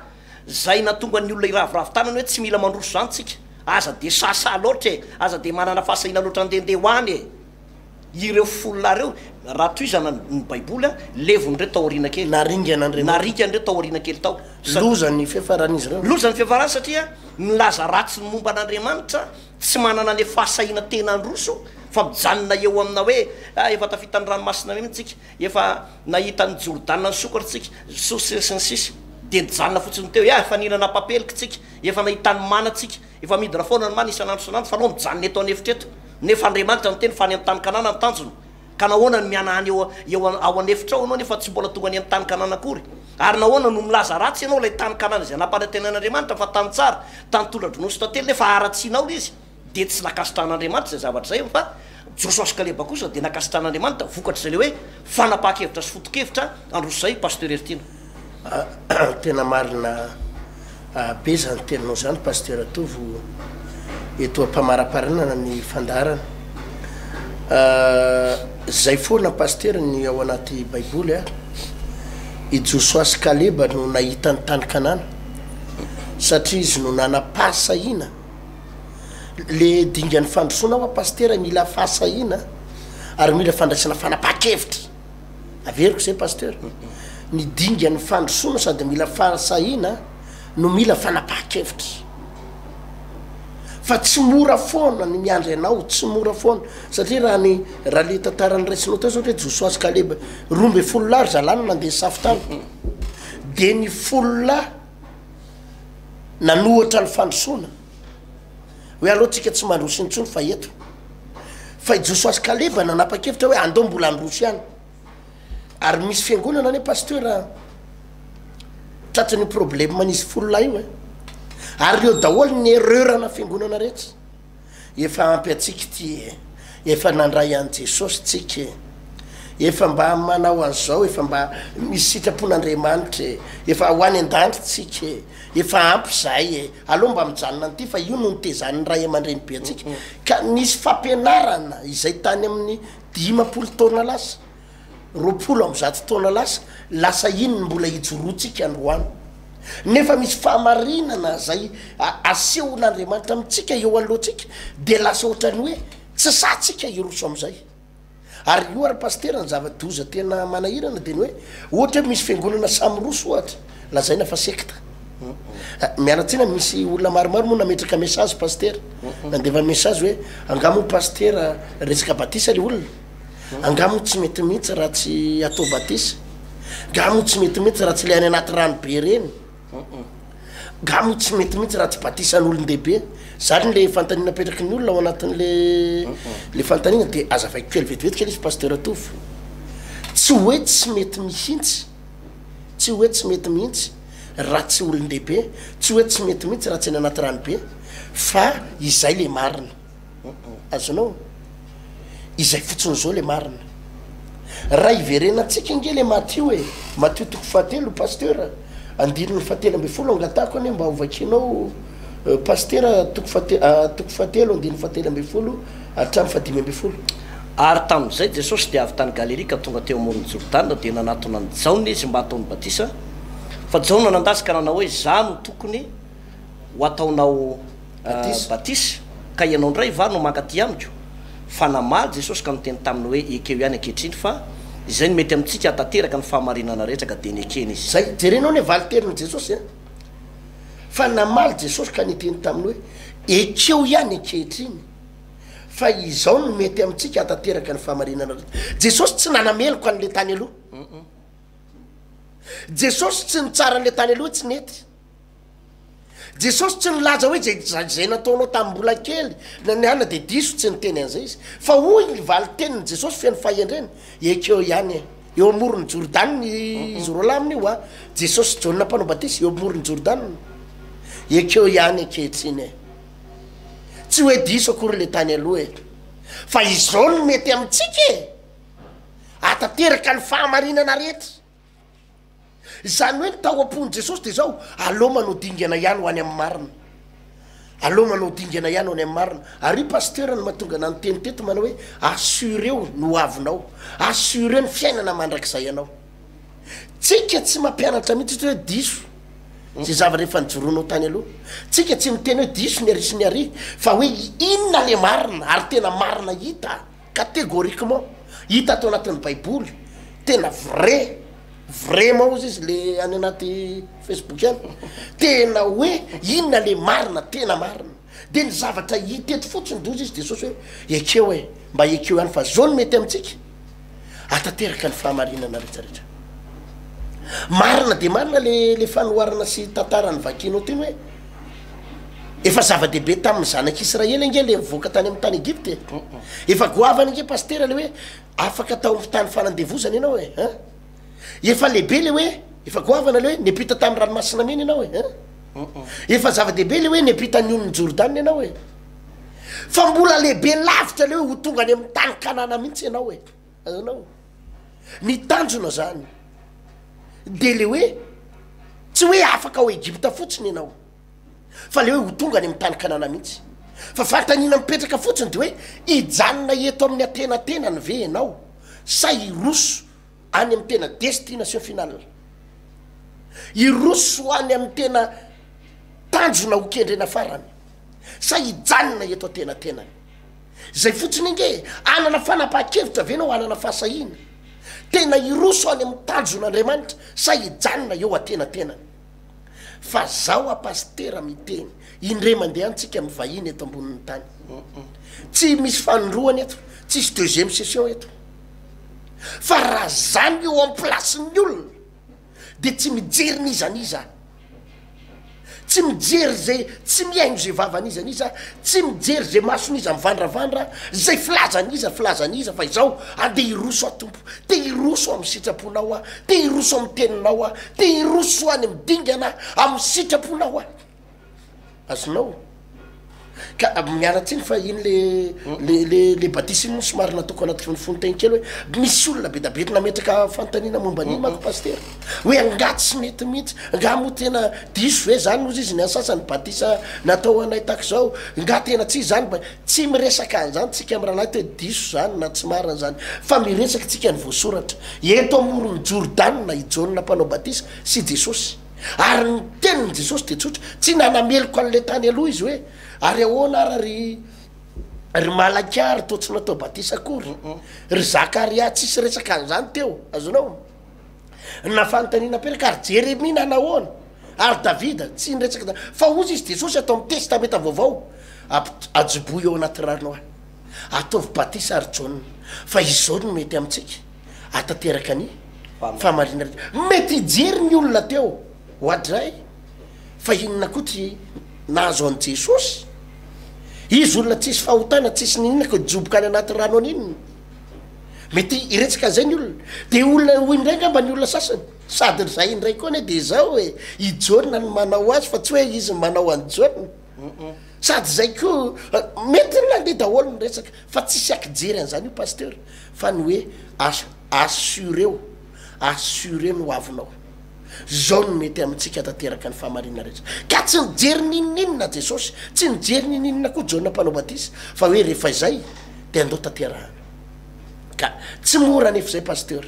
Speaker 1: izay nahatonga ny olona hiraviravy tanana hoe tsy mila mandroso izany tsika, aza dia sahasaha loatra e, aza dia manana fahasahiana loatra handehandeha ho any e. Ireo fololahy ireo, raha tohizana ny Baiboly, levon'ireo tao aoriana kely.
Speaker 2: Naringan'Andriamanitra.
Speaker 1: Naringan'ireo tao aoriana kely tao.
Speaker 2: Loza ny fiafaran'izy ireo.
Speaker 1: Loza ny fiafarany satria nilaza ratsy ny momba an'Andriamanitra, tsy manana ilay fahasahiana tena handroso fa mijanona eo amina hoe, ah, efa tafita ny ranomasina mihitsy tsika, efa nahita an'i Jordana nisokatra tsika, sy ny sisa. Dia nijanona fotsiny teo, ah, efa nihinana papelika tsika, efa nahita ny mana tsika. Efa midina foana ny mana isan'andro isan'andro fa anao mijanona eto an'efitra eto nefa Andriamanitra niteny fa any amin'ny tany Kanana ny tanjona ka nahoana no miana any eo eo ao an'efitra ao ianao nefa tsy mbola tonga any amin'ny tany Kanana akory? Ary nahoana no milaza ratsy ianao ilay tany Kanana izay nampanantenain'Andriamanitra fa tany tsara, tany tondra-dronono sy tantely nefa haratsianao ilay izy? Dia tsy nankasitrahan'Andriamanitra izay zavatra izay fa Josoa sy Kaleba kosa dia nankasitrahan'Andriamanitra vokatr'izay ilay hoe fanapahan-kevitra sy foto-kevitra handroso izay Pasteur Heritiana.
Speaker 2: Tena marina be zany teninao zany Pasteur Tovo eto ampamaraparanana ny fandaharana. Zay foana Pasteur ny ao anaty baiboly a. I Josoa sy Kaleba no nahita ny tany Kanana satria izy no nanam-pahasahiana. Le dingan'ny fandrosoana hoa Pasitera mila fahasahiana ary mila fandraisana fanapahan-kevitra. Averiko zay Pasteur, ny dingan'ny fandrosoana sady mila fahasahiana no mila fanapahan-kevitra. Fa tsy mora foana ny miandry anao, tsy mora foana, satria raha ny raha le tantara noraisinao teo zao hoe Josoa sy Kaleba 12 lahy ry zalahy no nandeha nisafo tany, de ny folo lahy nanohatra ny fandrosoana, hoe aleo tsika tsy mandroso intsony fa eto. Fa i Josoa sy Kaleba nanapa-kevitra hoe andao mbola handroso ihany. Ary misy fiangonana anie pasteur tratran'io problème an'izy fololahy io e. Ary ireo daholo ny erreur-na fiangonana rehetra. Efa ampy antsika ity e. Efa nandray an'i Jesosy tsika e. Efa mba manao an'izao, efa mba misy sitrapon'Andriamanitra e. Efa ho any an-danitra tsika e. Efa ampy zahay e. Aleo mba mijanona an'ity fa io no nitezan'ny ray aman-dreny be antsika. Ka nisy fampianarana izay tany amin'ny 50 taona lasa, 120 taona lasa, lasa iny no mbola ijoroantsika androany. Nefa misy fahamarinana izay asehon'Andriamanitra amintsika eo anoloantsika dia lasa ohatran'ny hoe tsy sahintsika hiroso amin'izay. Ary io ary pasitera ny zava-doza tena manahirana dia ny hoe ohatra hoe misy fiangonana samy roso ohatra lazaina fa sekta. Miala tsiny misy olona maromaro moa nametraka message pasitera nandefa message hoe angaha moa pasitera resaka batisa le olona angaha moa tsy mety mihitsy raha tsy atao batisa angaha moa tsy mety mihitsy raha tsy le any anaty rano be reny Nga moa tsy mety mihitsy raha tsy batisan'olon-dehibe? Zany le fanontaniana apetraky ny olona ao anatin'le le fanontaniana de azavaiko kely vetivety kely izy Pasteur Tovo. Tsy hoe tsy mety mihitsy, tsy hoe tsy mety mihitsy raha tsy olon-dehibe, tsy hoe tsy mety mihitsy raha tsy any anaty rano be fa izay le marina. Azonao? Izay fotsiny izao le marina. Raha hiverenantsika ange le Matio e, Matio toko fahatelo Pasteur, andininy fahatelo ambin'ny folo angatahako anie mba ho vakianao Pasitera toko fahate- toko fahatelo andininy fahatelo ambin'ny folo hatramin'ny fahadimy ambin'ny folo.
Speaker 1: Ary tamin'izay Jesosy dia avy tany Galilia ka tonga teo amoron'i Jordana, dia nanatona an'i Jaona izy mba hataony batisa. Fa Jaona nandà azy ka nanao hoe, Izaho no tokony ho ataonao batisa, ka ianao indray va no mankaty amiko? Fa namaly Jesosy ka niteny taminy hoe, Ekeo ihany ankehitriny, fa izay no mety amintsika hahatanteraka ny fahamarinana rehetra, ka dia nekeny izy.
Speaker 2: Zay, jerenao anie valin-tenin'i Jesosy a! Fa namaly Jesosy ka niteny taminy hoe, Ekeo ihany ankehitriny, fa izao no mety amintsika hahatanteraka ny fahamarinana rehetra. Jesosy tsy nanameloka an'ilay tany aloha. Jesosy tsy nitsara an'ilay tany aloha hoe tsy nety. Jesosy tsy nilaza hoe zay zay nataonao tamin'ny mbola kely na ny anona de diso, tsy niteny an'izay izy. Fa hoy ny valin-tenin'i Jesosy feno fahendrena, ekeo ihany e. Eo amoron'i Jordana izy roalahy amin'io a, Jesosy sy Jaona mpanao batisa, eo amoron'i Jordana. Ekeo ihany ankehitriny e. Tsy hoe diso akory le tany aloha e. Fa izao no mety amintsika e. Ahatanteraka ny fahamarinana rehetra. Izany hoe ny tao am-pon'i Jesosy dia izao, aleo manao dingana ihany ho any amin'ny marina. Aleo manao dingana ihany ho any amin'ny marina. Ary io pasteur no mahatonga anah niteny teto manao hoe assureo ny ho avinao, assureo ny fiainana mandrakizay anao. Tsika tsy mampianatra mihitsy hoe diso izay zavatra efa nijoroanao tany aloha. Tsika tsy miteny hoe diso ny ary sy ny ary, fa hoe inona le marina ary tena marina hita. Catégoriquement, hita ato anatin'ny baiboly, tena vrai, vraiment ozy izy le any anaty facebook any, tena hoe inona le marina, tena marina, de ny zavatra hita eto fotsiny de ozy izy Jesosy hoe ekeo e, mba ekeo ihany fa zao no mety amintsika, atanteraka ny fahamarinana rehetra rehetra. Marina de marina le le fanoharana sy tantara novakianao teny hoe efa zava-dehibe tamin'ny zanak'Israely ange le nivoaka tany amin'ny tany Egypte e. Efa goavana ange pasitera le hoe afaka tao amin'ny tany fanandevozana ianao e, hein. Efa lehibe le hoe efa goavana le hoe niampita tamin'ny ranomasina mena ianao e, hein. Efa zava-dehibe le hoe niampita ny onin'i Jordana ianao e. Fa mbola lehibe lavitra le hoe ho tonga any amin'ny tany Kanana mihitsy ianao e. Azonao? Ny tanjona zany de le hoe tsy hoe afaka ao Egypta fotsiny ianao fa le hoe ho tonga any amin'ny tany Kanana mihitsy. Fa fanontaniana mipetraka fotsiny de hoe hijanona eto amin'ny antenatenany ve ianao sa hiroso any amin'ny tena destination finale? Hiroso any amin'ny tena tanjona ho kendrena farany sa hijanona eto antenatenany? Zay fotsiny ange e! Hanana fanapahan-kevitra ve ianao hanana fahasahiana tena hiroso any amin'ny tanjon'Andriamanitra sa hijanona eo antenatenany? Fa zaho a pasitera miteny, indray mandeha any tsika mivahiny eto ambonin'ny tany. Tsy misy fanindroany eto, tsisy deuxième session eto. Fa raha za no eo am-plasin'ny olona de tsy mijery n'iza n'iza aho. Tsy mijery zay, tsy mihaino zay vavan'iza n'iza, tsy mijery zay mason'iza mivandravandra, zay filazan'iza filazan'iza fa izao andeha hiroso aho Tompo, te hiroso amin'ny sitraponao aho, te hiroso amin'ny teninao aho, te hiroso any amin'ny dingana amin'ny sitraponao aho. Azonao? Ka miala tsiny fa iny le le le le batisa iny moa somary nataoko anaty fonofonon-teny kely hoe misy olona be da be nametraka fanontaniana momba an'iny manko pasitera hoe angaha tsy mety mihitsy, angaha moa tena diso ve zany ozy izy ny an'ny sasany batisa natao anay tahaka izao, angaha tena tsy izy zany ba-, tsy miresaka an'izany tsika mirahalahy to hoe diso zany na tsy marina zany fa miresaka tsika ny voasoratra eto amoron'i Jordana i Jaona mpanao batisa sy Jesosy. Ary ny tenin'i Jesosy dia tsotra, tsy nanameloka an'ilay tany aloha izy hoe, ary ahoana ara ry ry Malakia ry toa tsy natao batisa akory, ry Zakaria, tsisy resaka an'izany teo, azonao? Na fanontaniana apetraka, ary Jeremia nanahoana? Ary Davida, tsy niresaka izany. Fa hozy izy Jesosy ato amin'ny Testamenta Vaovao, Ampi- ajoboy ao anaty rano aho, ataovy batisa ry Jaona, fa izao no mety amintsika. Ahatanteraka ny fahamarinana rehetra. Mety hijery ny olona teo oadray fa inona koa ty nahazo an'i Jesosy? Izy olona tsisy fahotana, tsisy n'inona ka hijoboka any anaty rano any inona? Mety hiresaka an'izay ny olona. Dia olona hoy indray angamba ny olona sasany, sady ry zay indray koa anie dia izao e, i Jaona no manao azy fa tsy hoe izy no manao an'i Jaona. Sady izay koa, mety nandeha daholo ny resaka fa tsisy ankijery an'izany io Pasteur. Fa ny hoe as assureo, assurer ny hoavinao. Zao no mety amintsika tanteraka ny fahamarinana rehetra. Ka tsy nijery n'inon'inona Jesosy, tsy nijery n'inon'inona koa Jaona mpanao batisa, fa hoe rehefa izay dia andao tanterahana. Ka tsy mora anefa izay Pasteur.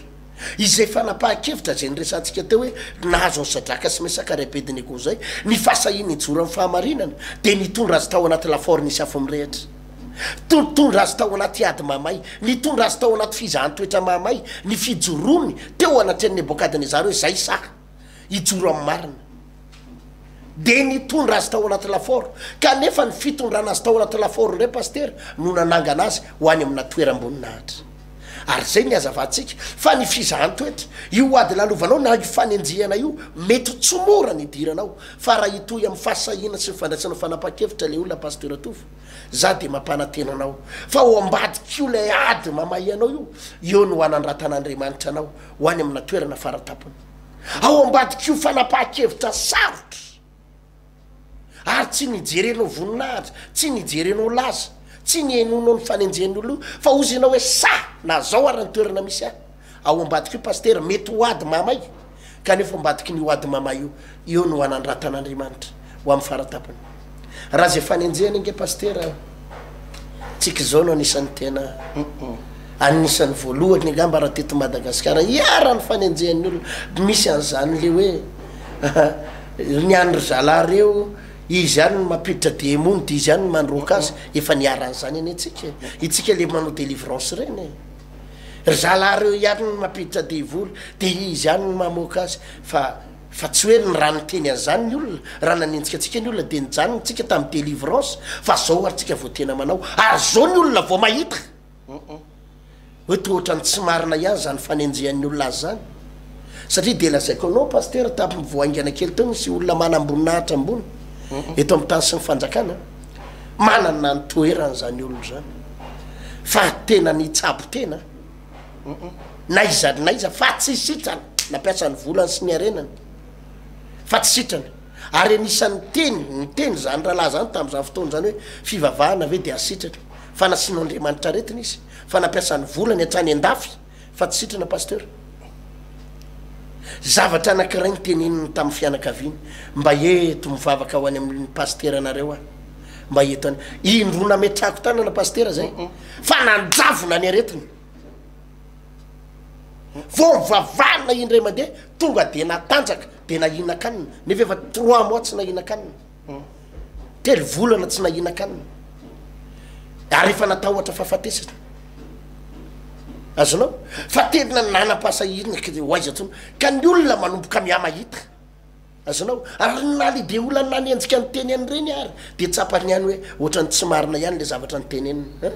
Speaker 2: Izay fanapahan-kevitra izay niresahantsika teo hoe nahazo an'i Sadraka sy Mesaka ary Abednego izay, ny fahasahiany hijoro amin'ny fahamarinana dia nitondra azy tao anaty lafaoro nisy afo mirehitra. Nitondra azy tao anaty ady mahamay, nitondra azy tao anaty fizahan-toetra mahamay ny fijoroany teo anatrehan'i Nebokadnezara hoe izay sahy hijoro amin'ny marina. Dia nitondra azy tao anaty lafaoro. Kanefa ny fitondrana azy tao anaty lafaoro indray Pasitera no nanangana azy ho any amina toeram-boninahitra. Ary izay ny hazavantsika fa ny fizahan-toetra, io ady lalovanao na io fanenjehana io mety tsy mora ny hidiranao fa raha hitohy amin'ny fahasahiana sy ny fandraisana fanapahan-kevitra ilay olona Pasteur Tovo, za dia mampanantena anao fa ao ambadik'io ilay ady mamay anao io, eo no hanandratan'Andriamanitra anao ho any amina toerana faratampony. Ao ambadik'io fanapahan-kevitra sarotra. Ary tsy nijerenao voninahitra, tsy nijerenao laza, tsy nihainoanao ny fanenjehan'ny olona io, fa hozy ianao hoe sahy na zao ary ny toerana misy ahy. Ao ambadika io Pasitera, mety ho ady mamay, kanefa ao ambadikin'io ady mamay io, eo no hanandratan'Andriamanitra ho amin'ny faratampony. Raha izay fanenjehana ange Pasitera, tsika izao no anisan'ny tena anisan'ny voalohany angamba raha teto Madagasikara iharan'ny fanenjehan'ny olona. Misy an'izany le hoe Ny an ry zalahy reo, izy ihany no mampiditra demony de izy ihany no mandroaka azy, efa niharan'izany anie tsika e, itsika le manao delivrance reny e, ry zalahy reo ihany no mampiditra devoly de izy ihany no mamoaka azy, fa fa tsy hoe ny raha niteny an'izany ny olona, raha nanenjika antsika ny olona de nijanona tsika tamin'ny delivrance, fa zao ary tsika vao tena manao, ary zao ny olona vao mahita. Hoe toa ohatran'ny tsy marina ihany izany fanenjehan'ny olona azy izany. Satria dia lazaiko anao Pasitera, tamin'ny vao haingana kely teo nisy olona manamboninahitra ambony eto amin'ny tany sy ny fanjakana, manana ny toerany izany olona izany. Fa tena nitsabo tena, n'aiza n'aiza, fa tsy sitrana. Nampiasa ny volany sy ny harenany, fa tsy sitrana. Ary anisan'ny niteny, niteny izany rahalahy izany tamin'izany fotoana izany hoe, fivavahana ve dia hasitrana? Fa nasian'Andriamanitra aretina izy, fa nampiasa ny volany hatrany andafy fa tsy sitrana Pasteur. Zavatra anakiray niteneniny tamin'ny fianakaviany, mba eto mivavaka ho any amin'ny pasiteranareo aho, mba eto any. Indroa nametrahako tanana Pasitera zay, fa nanjavona ny aretina. Vao nivavahana indray mandeha, tonga dia natanjaka, dia nahinan-kanina, nefa efa trois mois tsy nahinan-kanina. Telo volana tsy nahinan-kanina ary efa natahotra fahafatesana. Azonao? Fa tena nanam-pahasahiana ka ho aiza intsony. Ka ny olona manomboka mihamahita. Azonao? Ary na lehibe olona nanenjika niteny an'ireny ary dia tsapany ihany hoe ohatran'ny tsy marina ihany ilay zavatra nitenenina. Hein?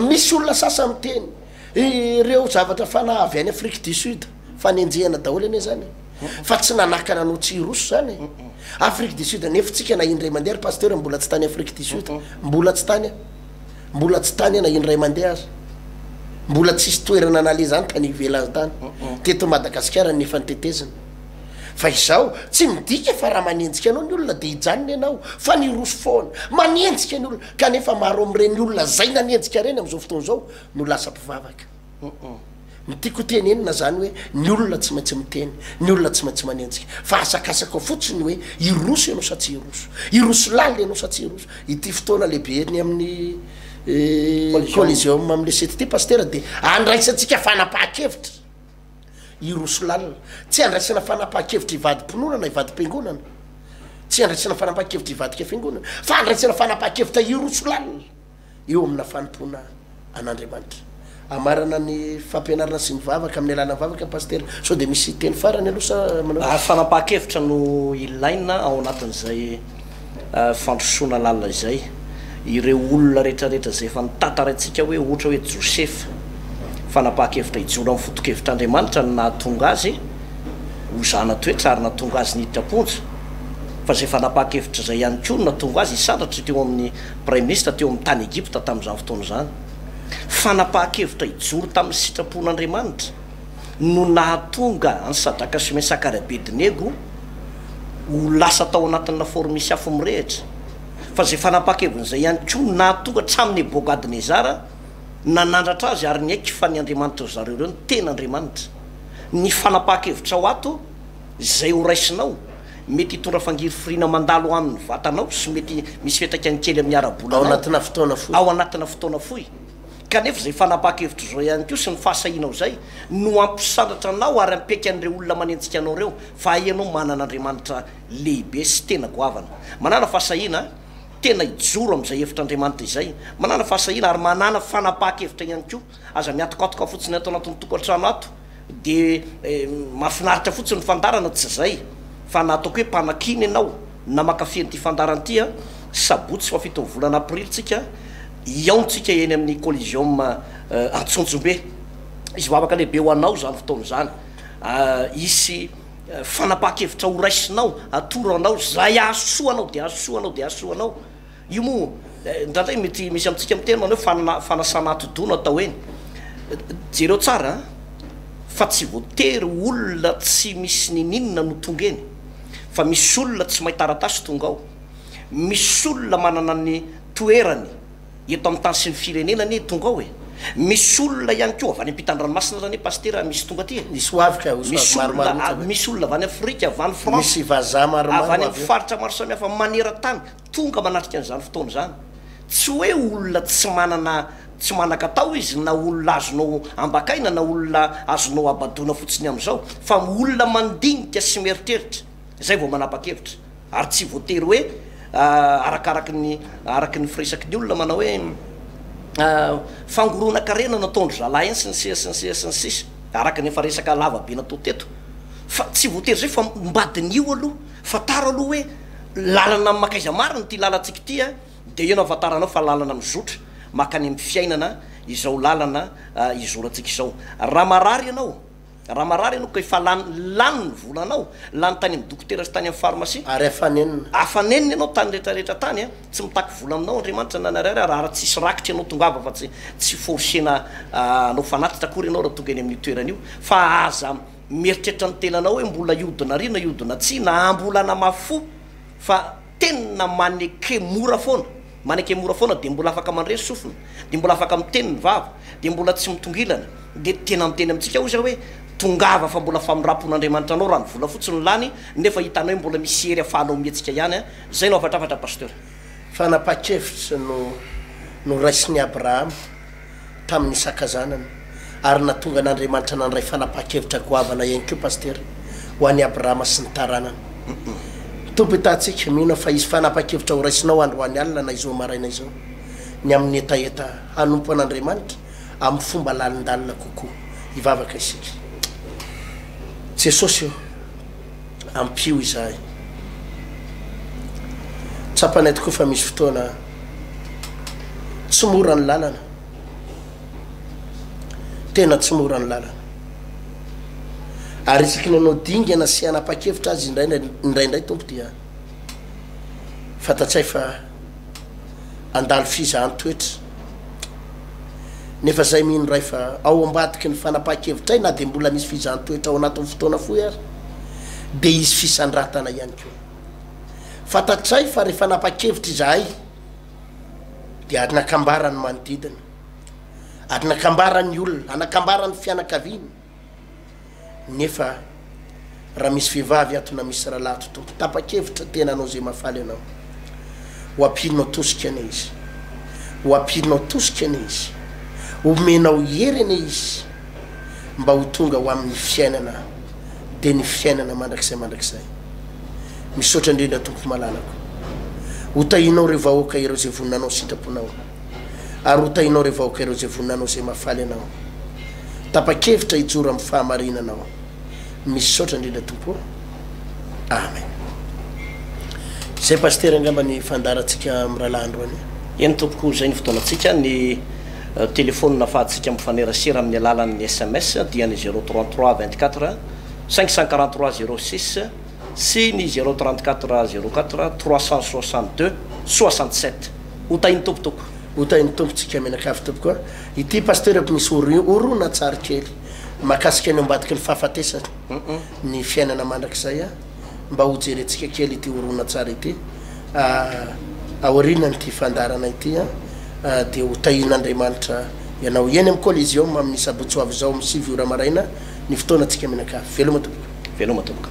Speaker 2: Misy olona sasany miteny ireo zavatra fanahy avy any Afrique du Sud, fanenjehana daholo anie zany e. Fa tsy nanakana anao tsy hiroso zany e. Afrique du Sud nefa tsika na indray mandeha ry pasteur mbola tsy tany Afrique du Sud, mbola tsy tany aho, mbola tsy tany aho na indray mandeha aza. Mbola tsisy toerana naleha zany tany ivelany tany. Teto Madagasikara no efa nitetezina. Fa izao, tsy midika fa raha manenjika anao ny olona dia hijanona ianao, fa niroso foana. Manenjika ny olona, kanefa maro amin'ireny olona izay nanenjika ireny amin'izao fotoana izao no lasa mpivavaka. Ny tiako ho tenenina izany hoe, ny olona tsy maintsy miteny, ny olona tsy maintsy manenjika, fa asakasakao fotsiny hoe hiroso ianao sa tsy hiroso, hiroso lalina ianao sa tsy hiroso. Ity fotoana lehibe eny amin'ny Coliseum amin'ny le site ity Pasitera dia andraisantsika fanapahan-kevitra. Hiroso lalina. Tsy andraisana fanapahan-kevitra hivadi-pinoana na hivadi-piangonana. Tsy andraisana fanapahan-kevitra hivadika fiangonana. Fa andraisana fanapahan-kevitra hiroso lalina eo amina fanompoana an'Andriamanitra. Amarana ny fampianarana sy ny vavaka amin'ny alalan'ny vavaka Pasitera. Sao dia misy teny farany aloha sa manao?
Speaker 1: Ary fanapahan-kevitra no ilaina ao anatin'izay fandrosoana lalina izay. Ireo olona rehetrarehetra izay efa notantaraintsika hoe ohatra hoe Josefa, fanapahan-kevitra hijoro amin'ny foto-kevitr'Andriamanitra no nahatonga azy ho zana-toetra ary nahatonga azy niditra am-ponja. Fa izay fanapahan-kevitra izay ihany koa no nahatonga azy hisandratra teo amin'ny Praiminisitra teo amin'ny tany Egypta tamin'izany fotoana izany. Fanapahan-kevitra hijoro tamin'ny sitrapon'Andriamanitra no nahatonga an'i Sadraka sy Mesaka ary Abednego ho lasa tao anatin'ny lafaoro misy afo mirehitra. Fa izay fanapahan-keviny izay ihany koa no nahatonga hatramin'i Nebokadnezara nanandratra azy ary niaiky fa ny andriamanitry ry zareo ireo no tena andriamanitra. Ny fanapahan-kevitrao ato, izay ho raisinao, mety hitondra fangirifiriana mandalo amin'ny vatanao sy mety misy fiantraikany kely amin'ny
Speaker 2: Ao
Speaker 1: ara-bolanao
Speaker 2: anatina fotoana fohy.
Speaker 1: ao anatina fotoana fohy. Kanefa izay fanapahan-kevitra izao ihany koa sy ny fahasahianao izay no hampisandratra anao ary hampiaiky an'ireo olona manenjika anao ireo fa hay ianao manana Andriamanitra lehibe sy tena goavana. Manàna fahasahiana tena hijoro amin'izay hevitr'Andriamanitra izay. Manàna fahasahiana ary manàna fanapahan-kevitra ihany koa. Aza miatokatoka fotsiny ato anatin'ny tokantrano ato dia mahafinaritra fotsiny ny fandaharana, tsy izay fa na ataoko hoe mpanakiana ianao na mankafy an'ity fandaharana ity an, sabotsy fahafiton'ny volana aprily tsika hihaontsika eny amin'ny Coliseum Antsonjombe. Hisy vavaka lehibe ho anao izany fotoana izany. Hisy fanapahan-kevitra ho raisinao, atoro anao izay hahasoa anao dia hahasoa anao dia hahasoa anao. Io moa indraindray mety misy amintsika miteny manao hoe fanana fanasana atidoha no atao eny. Jereo tsara an, fa tsy voatery olona tsy misy ninininona no tonga eny, fa misy olona tsy mahay taratasy tonga ao, misy olona manana ny toerany eto amin'ny tany sy ny firenena anie tonga ao e! Misy olona ihany koa avy any ampitan-dranomasina aza anie Pasitera misy tonga aty e!
Speaker 2: Misy ho avy ka,
Speaker 1: misy ho avy maromaro mihitsy avy any. Misy olona avy any Afrika, avy any France,
Speaker 2: Misy vazaha maromaro
Speaker 1: avy any amin'ny faritra maro samihafa maneran-tany tonga manatrika an'izany fotoana izany. Tsy hoe olona tsy manana, tsy manan-katao izy na olona azonao ambakaina na olona azonao abadoana fotsiny amin'izao fa olona mandinika sy mieritreritra izay vao manapa-kevitra. Ary tsy voatery hoe arakaraky ny araky ny firesaky ny olona manao hoe fangoronan-karena no ataon-dry zalahy iny sy ny sisa sy ny sisa sy ny sisa, araka ny efa resaka lava be natao teto. Fa tsy voatery izay fa mba diniho aloha, fantaro aloha hoe lalana mankaiza marina ity lalantsika ity an, dia eo no ahafantaranao fa lalana mizotra mankany amin'ny fiainana izao lalana izorantsika izao. Raha marary ianao, Raha marary ianao ka efa lany lany ny volanao, lany tany amin'ny dokotera sy tany amin'ny pharmacie.
Speaker 2: Ary afanenina.
Speaker 1: Afanenina ianao tany rehetra rehetra tany a, tsy mitaky vola aminao Andriamanitra na ny ariary raha tsisy rakitra ianao tongava fa tsy tsy forcena hanao fanatitra akory ianao raha tonga eny amin'io toerana io fa aza mieritreritra ny tenanao hoe mbola hiodina ary na hiodina tsia na mbola hanamafy fo fa tena maneke mora foana, maneke mora foana dia mbola afaka mandre ny sofina, dia mbola afaka miteny ny vava, dia mbola tsy mitongilana, dia tena miteny amintsika ozy aho hoe tongava fa mbola famindrampon'Andriamanitra anao raha ny vola fotsiny no lany nefa hitanao hoe mbola misy hery afahanao mihetsika ihany an, zay no hafatrafatra Pasteur.
Speaker 2: Fanapahan-kevitra no noraisin'i Abrahama. tamin'ny Isaka zanany, ary nahatonga an'Andriamanitra nandray fanapahan-kevitra goavana ihany koa Pasitera, ho an'i Abrahama sy ny taranany. Tompo hitantsika, mino aho fa hisy fanapahan-kevitra ho raisinao androany alina na izao maraina izao, ny amin'ny hetaheta hanompo an'Andriamanitra amin'ny fomba lalindalina kokoa. Hivavaka isika. Jesosy ô, ampio izahay. Tsapanay tokoa fa misy fotoana tsy mora ny lalana. Tena tsy mora ny lalana. Ary isaky ny hanao dingana sy hanapa-kevitra azy indraindray Tompo dia fantatray fa handalo fizahan-toetra. Nefa zay mino Ray fa ao ambadiky ny fanapahan-kevitray na dia mbola misy fizahan-toetra ao anatin'ny fotoana fohy ary dia hisy fisandratana ihany koa. Fantatray fa rehefa hanapa-kevitra izahay dia anakambara ny manodidina, anakambara ny olona, anakambara ny fianakaviana. Nefa raha misy vehivavy ato na misy rahalahy ato Tompo, tapa-kevitra tena hanao izay mahafaly Anao, ho ampianao tosika anie izy, ho ampianao tosika anie izy, omenao hery anie izy mba ho tonga ho amin'ny fiainana, dia ny fiainana mandrakizay mandrakizay. Misaotra indrindra Tompo malalako. Ho tahinao ireo vahoaka ireo izay vonona hanao ny sitraponao. Ary ho tahinao ireo vahoaka ireo izay vonona hanao izay mahafaly Anao. Tapa-kevitra hijoro amin'ny fahamarinana aho. Misaotra indrindra Tompo ô. Amen. Izay Pasitera angamba ny fandaharantsika mirahalahy androany.
Speaker 1: Eny tompoko, izay ny fotoanantsika. Ny telefaonina afahantsika mifanerasera amin'ny alalan'ny sms dia ny 033 24 543 06 sy ny 034 04 362 67. Ho tahin'ny Tompo tompoko.
Speaker 2: Ho tahin'ny Tompo tsika mianakavy tompoko a. Ity Pasteur eto misy horonantsary kely mahakasika ny ambadiky ny fahafatesana ny fiainana mandrakizay a. Mba ho jerentsika kely ity horonantsary ity aorianan'ity fandaharana ity a dia ho tahian'Andriamanitra ianao. Eny amin'ny Coliseum amin'ny sabotsy ho avy izao amin'ny 9 ora maraina ny fotoanantsika mianakavy. Veloma tompoko.
Speaker 1: Veloma tompoko.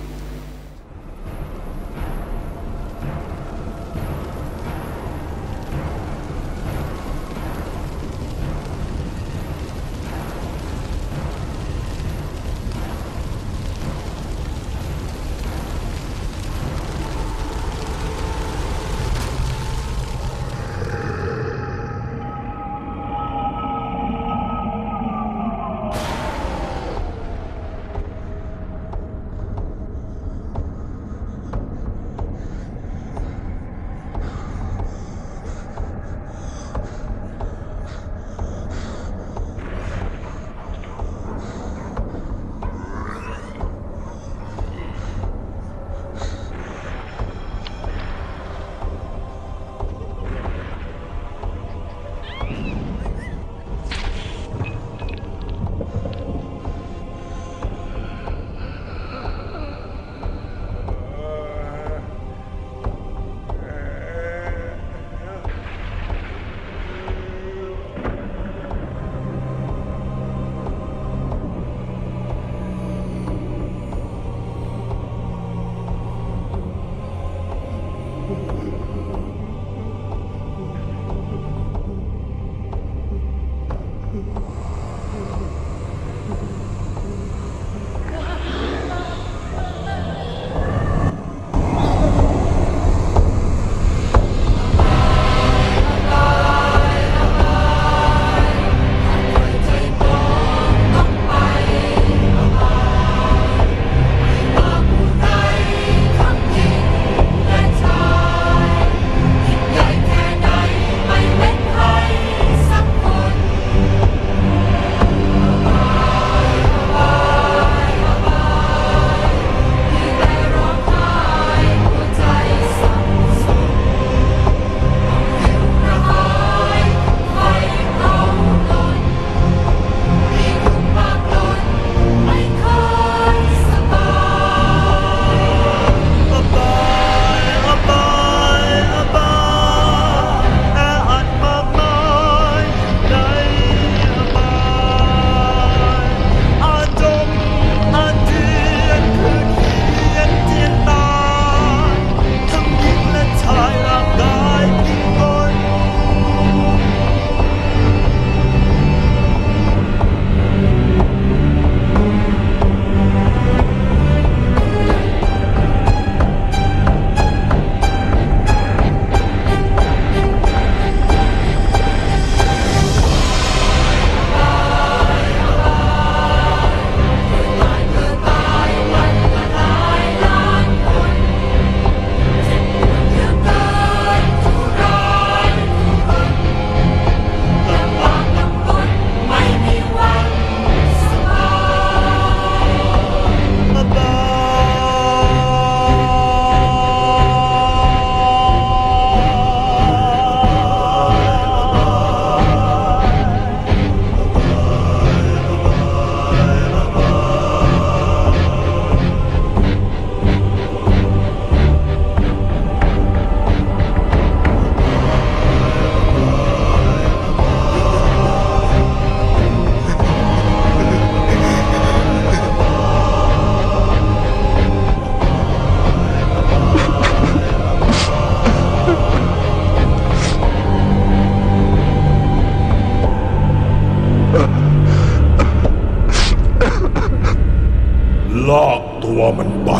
Speaker 3: ลากตัวมันไป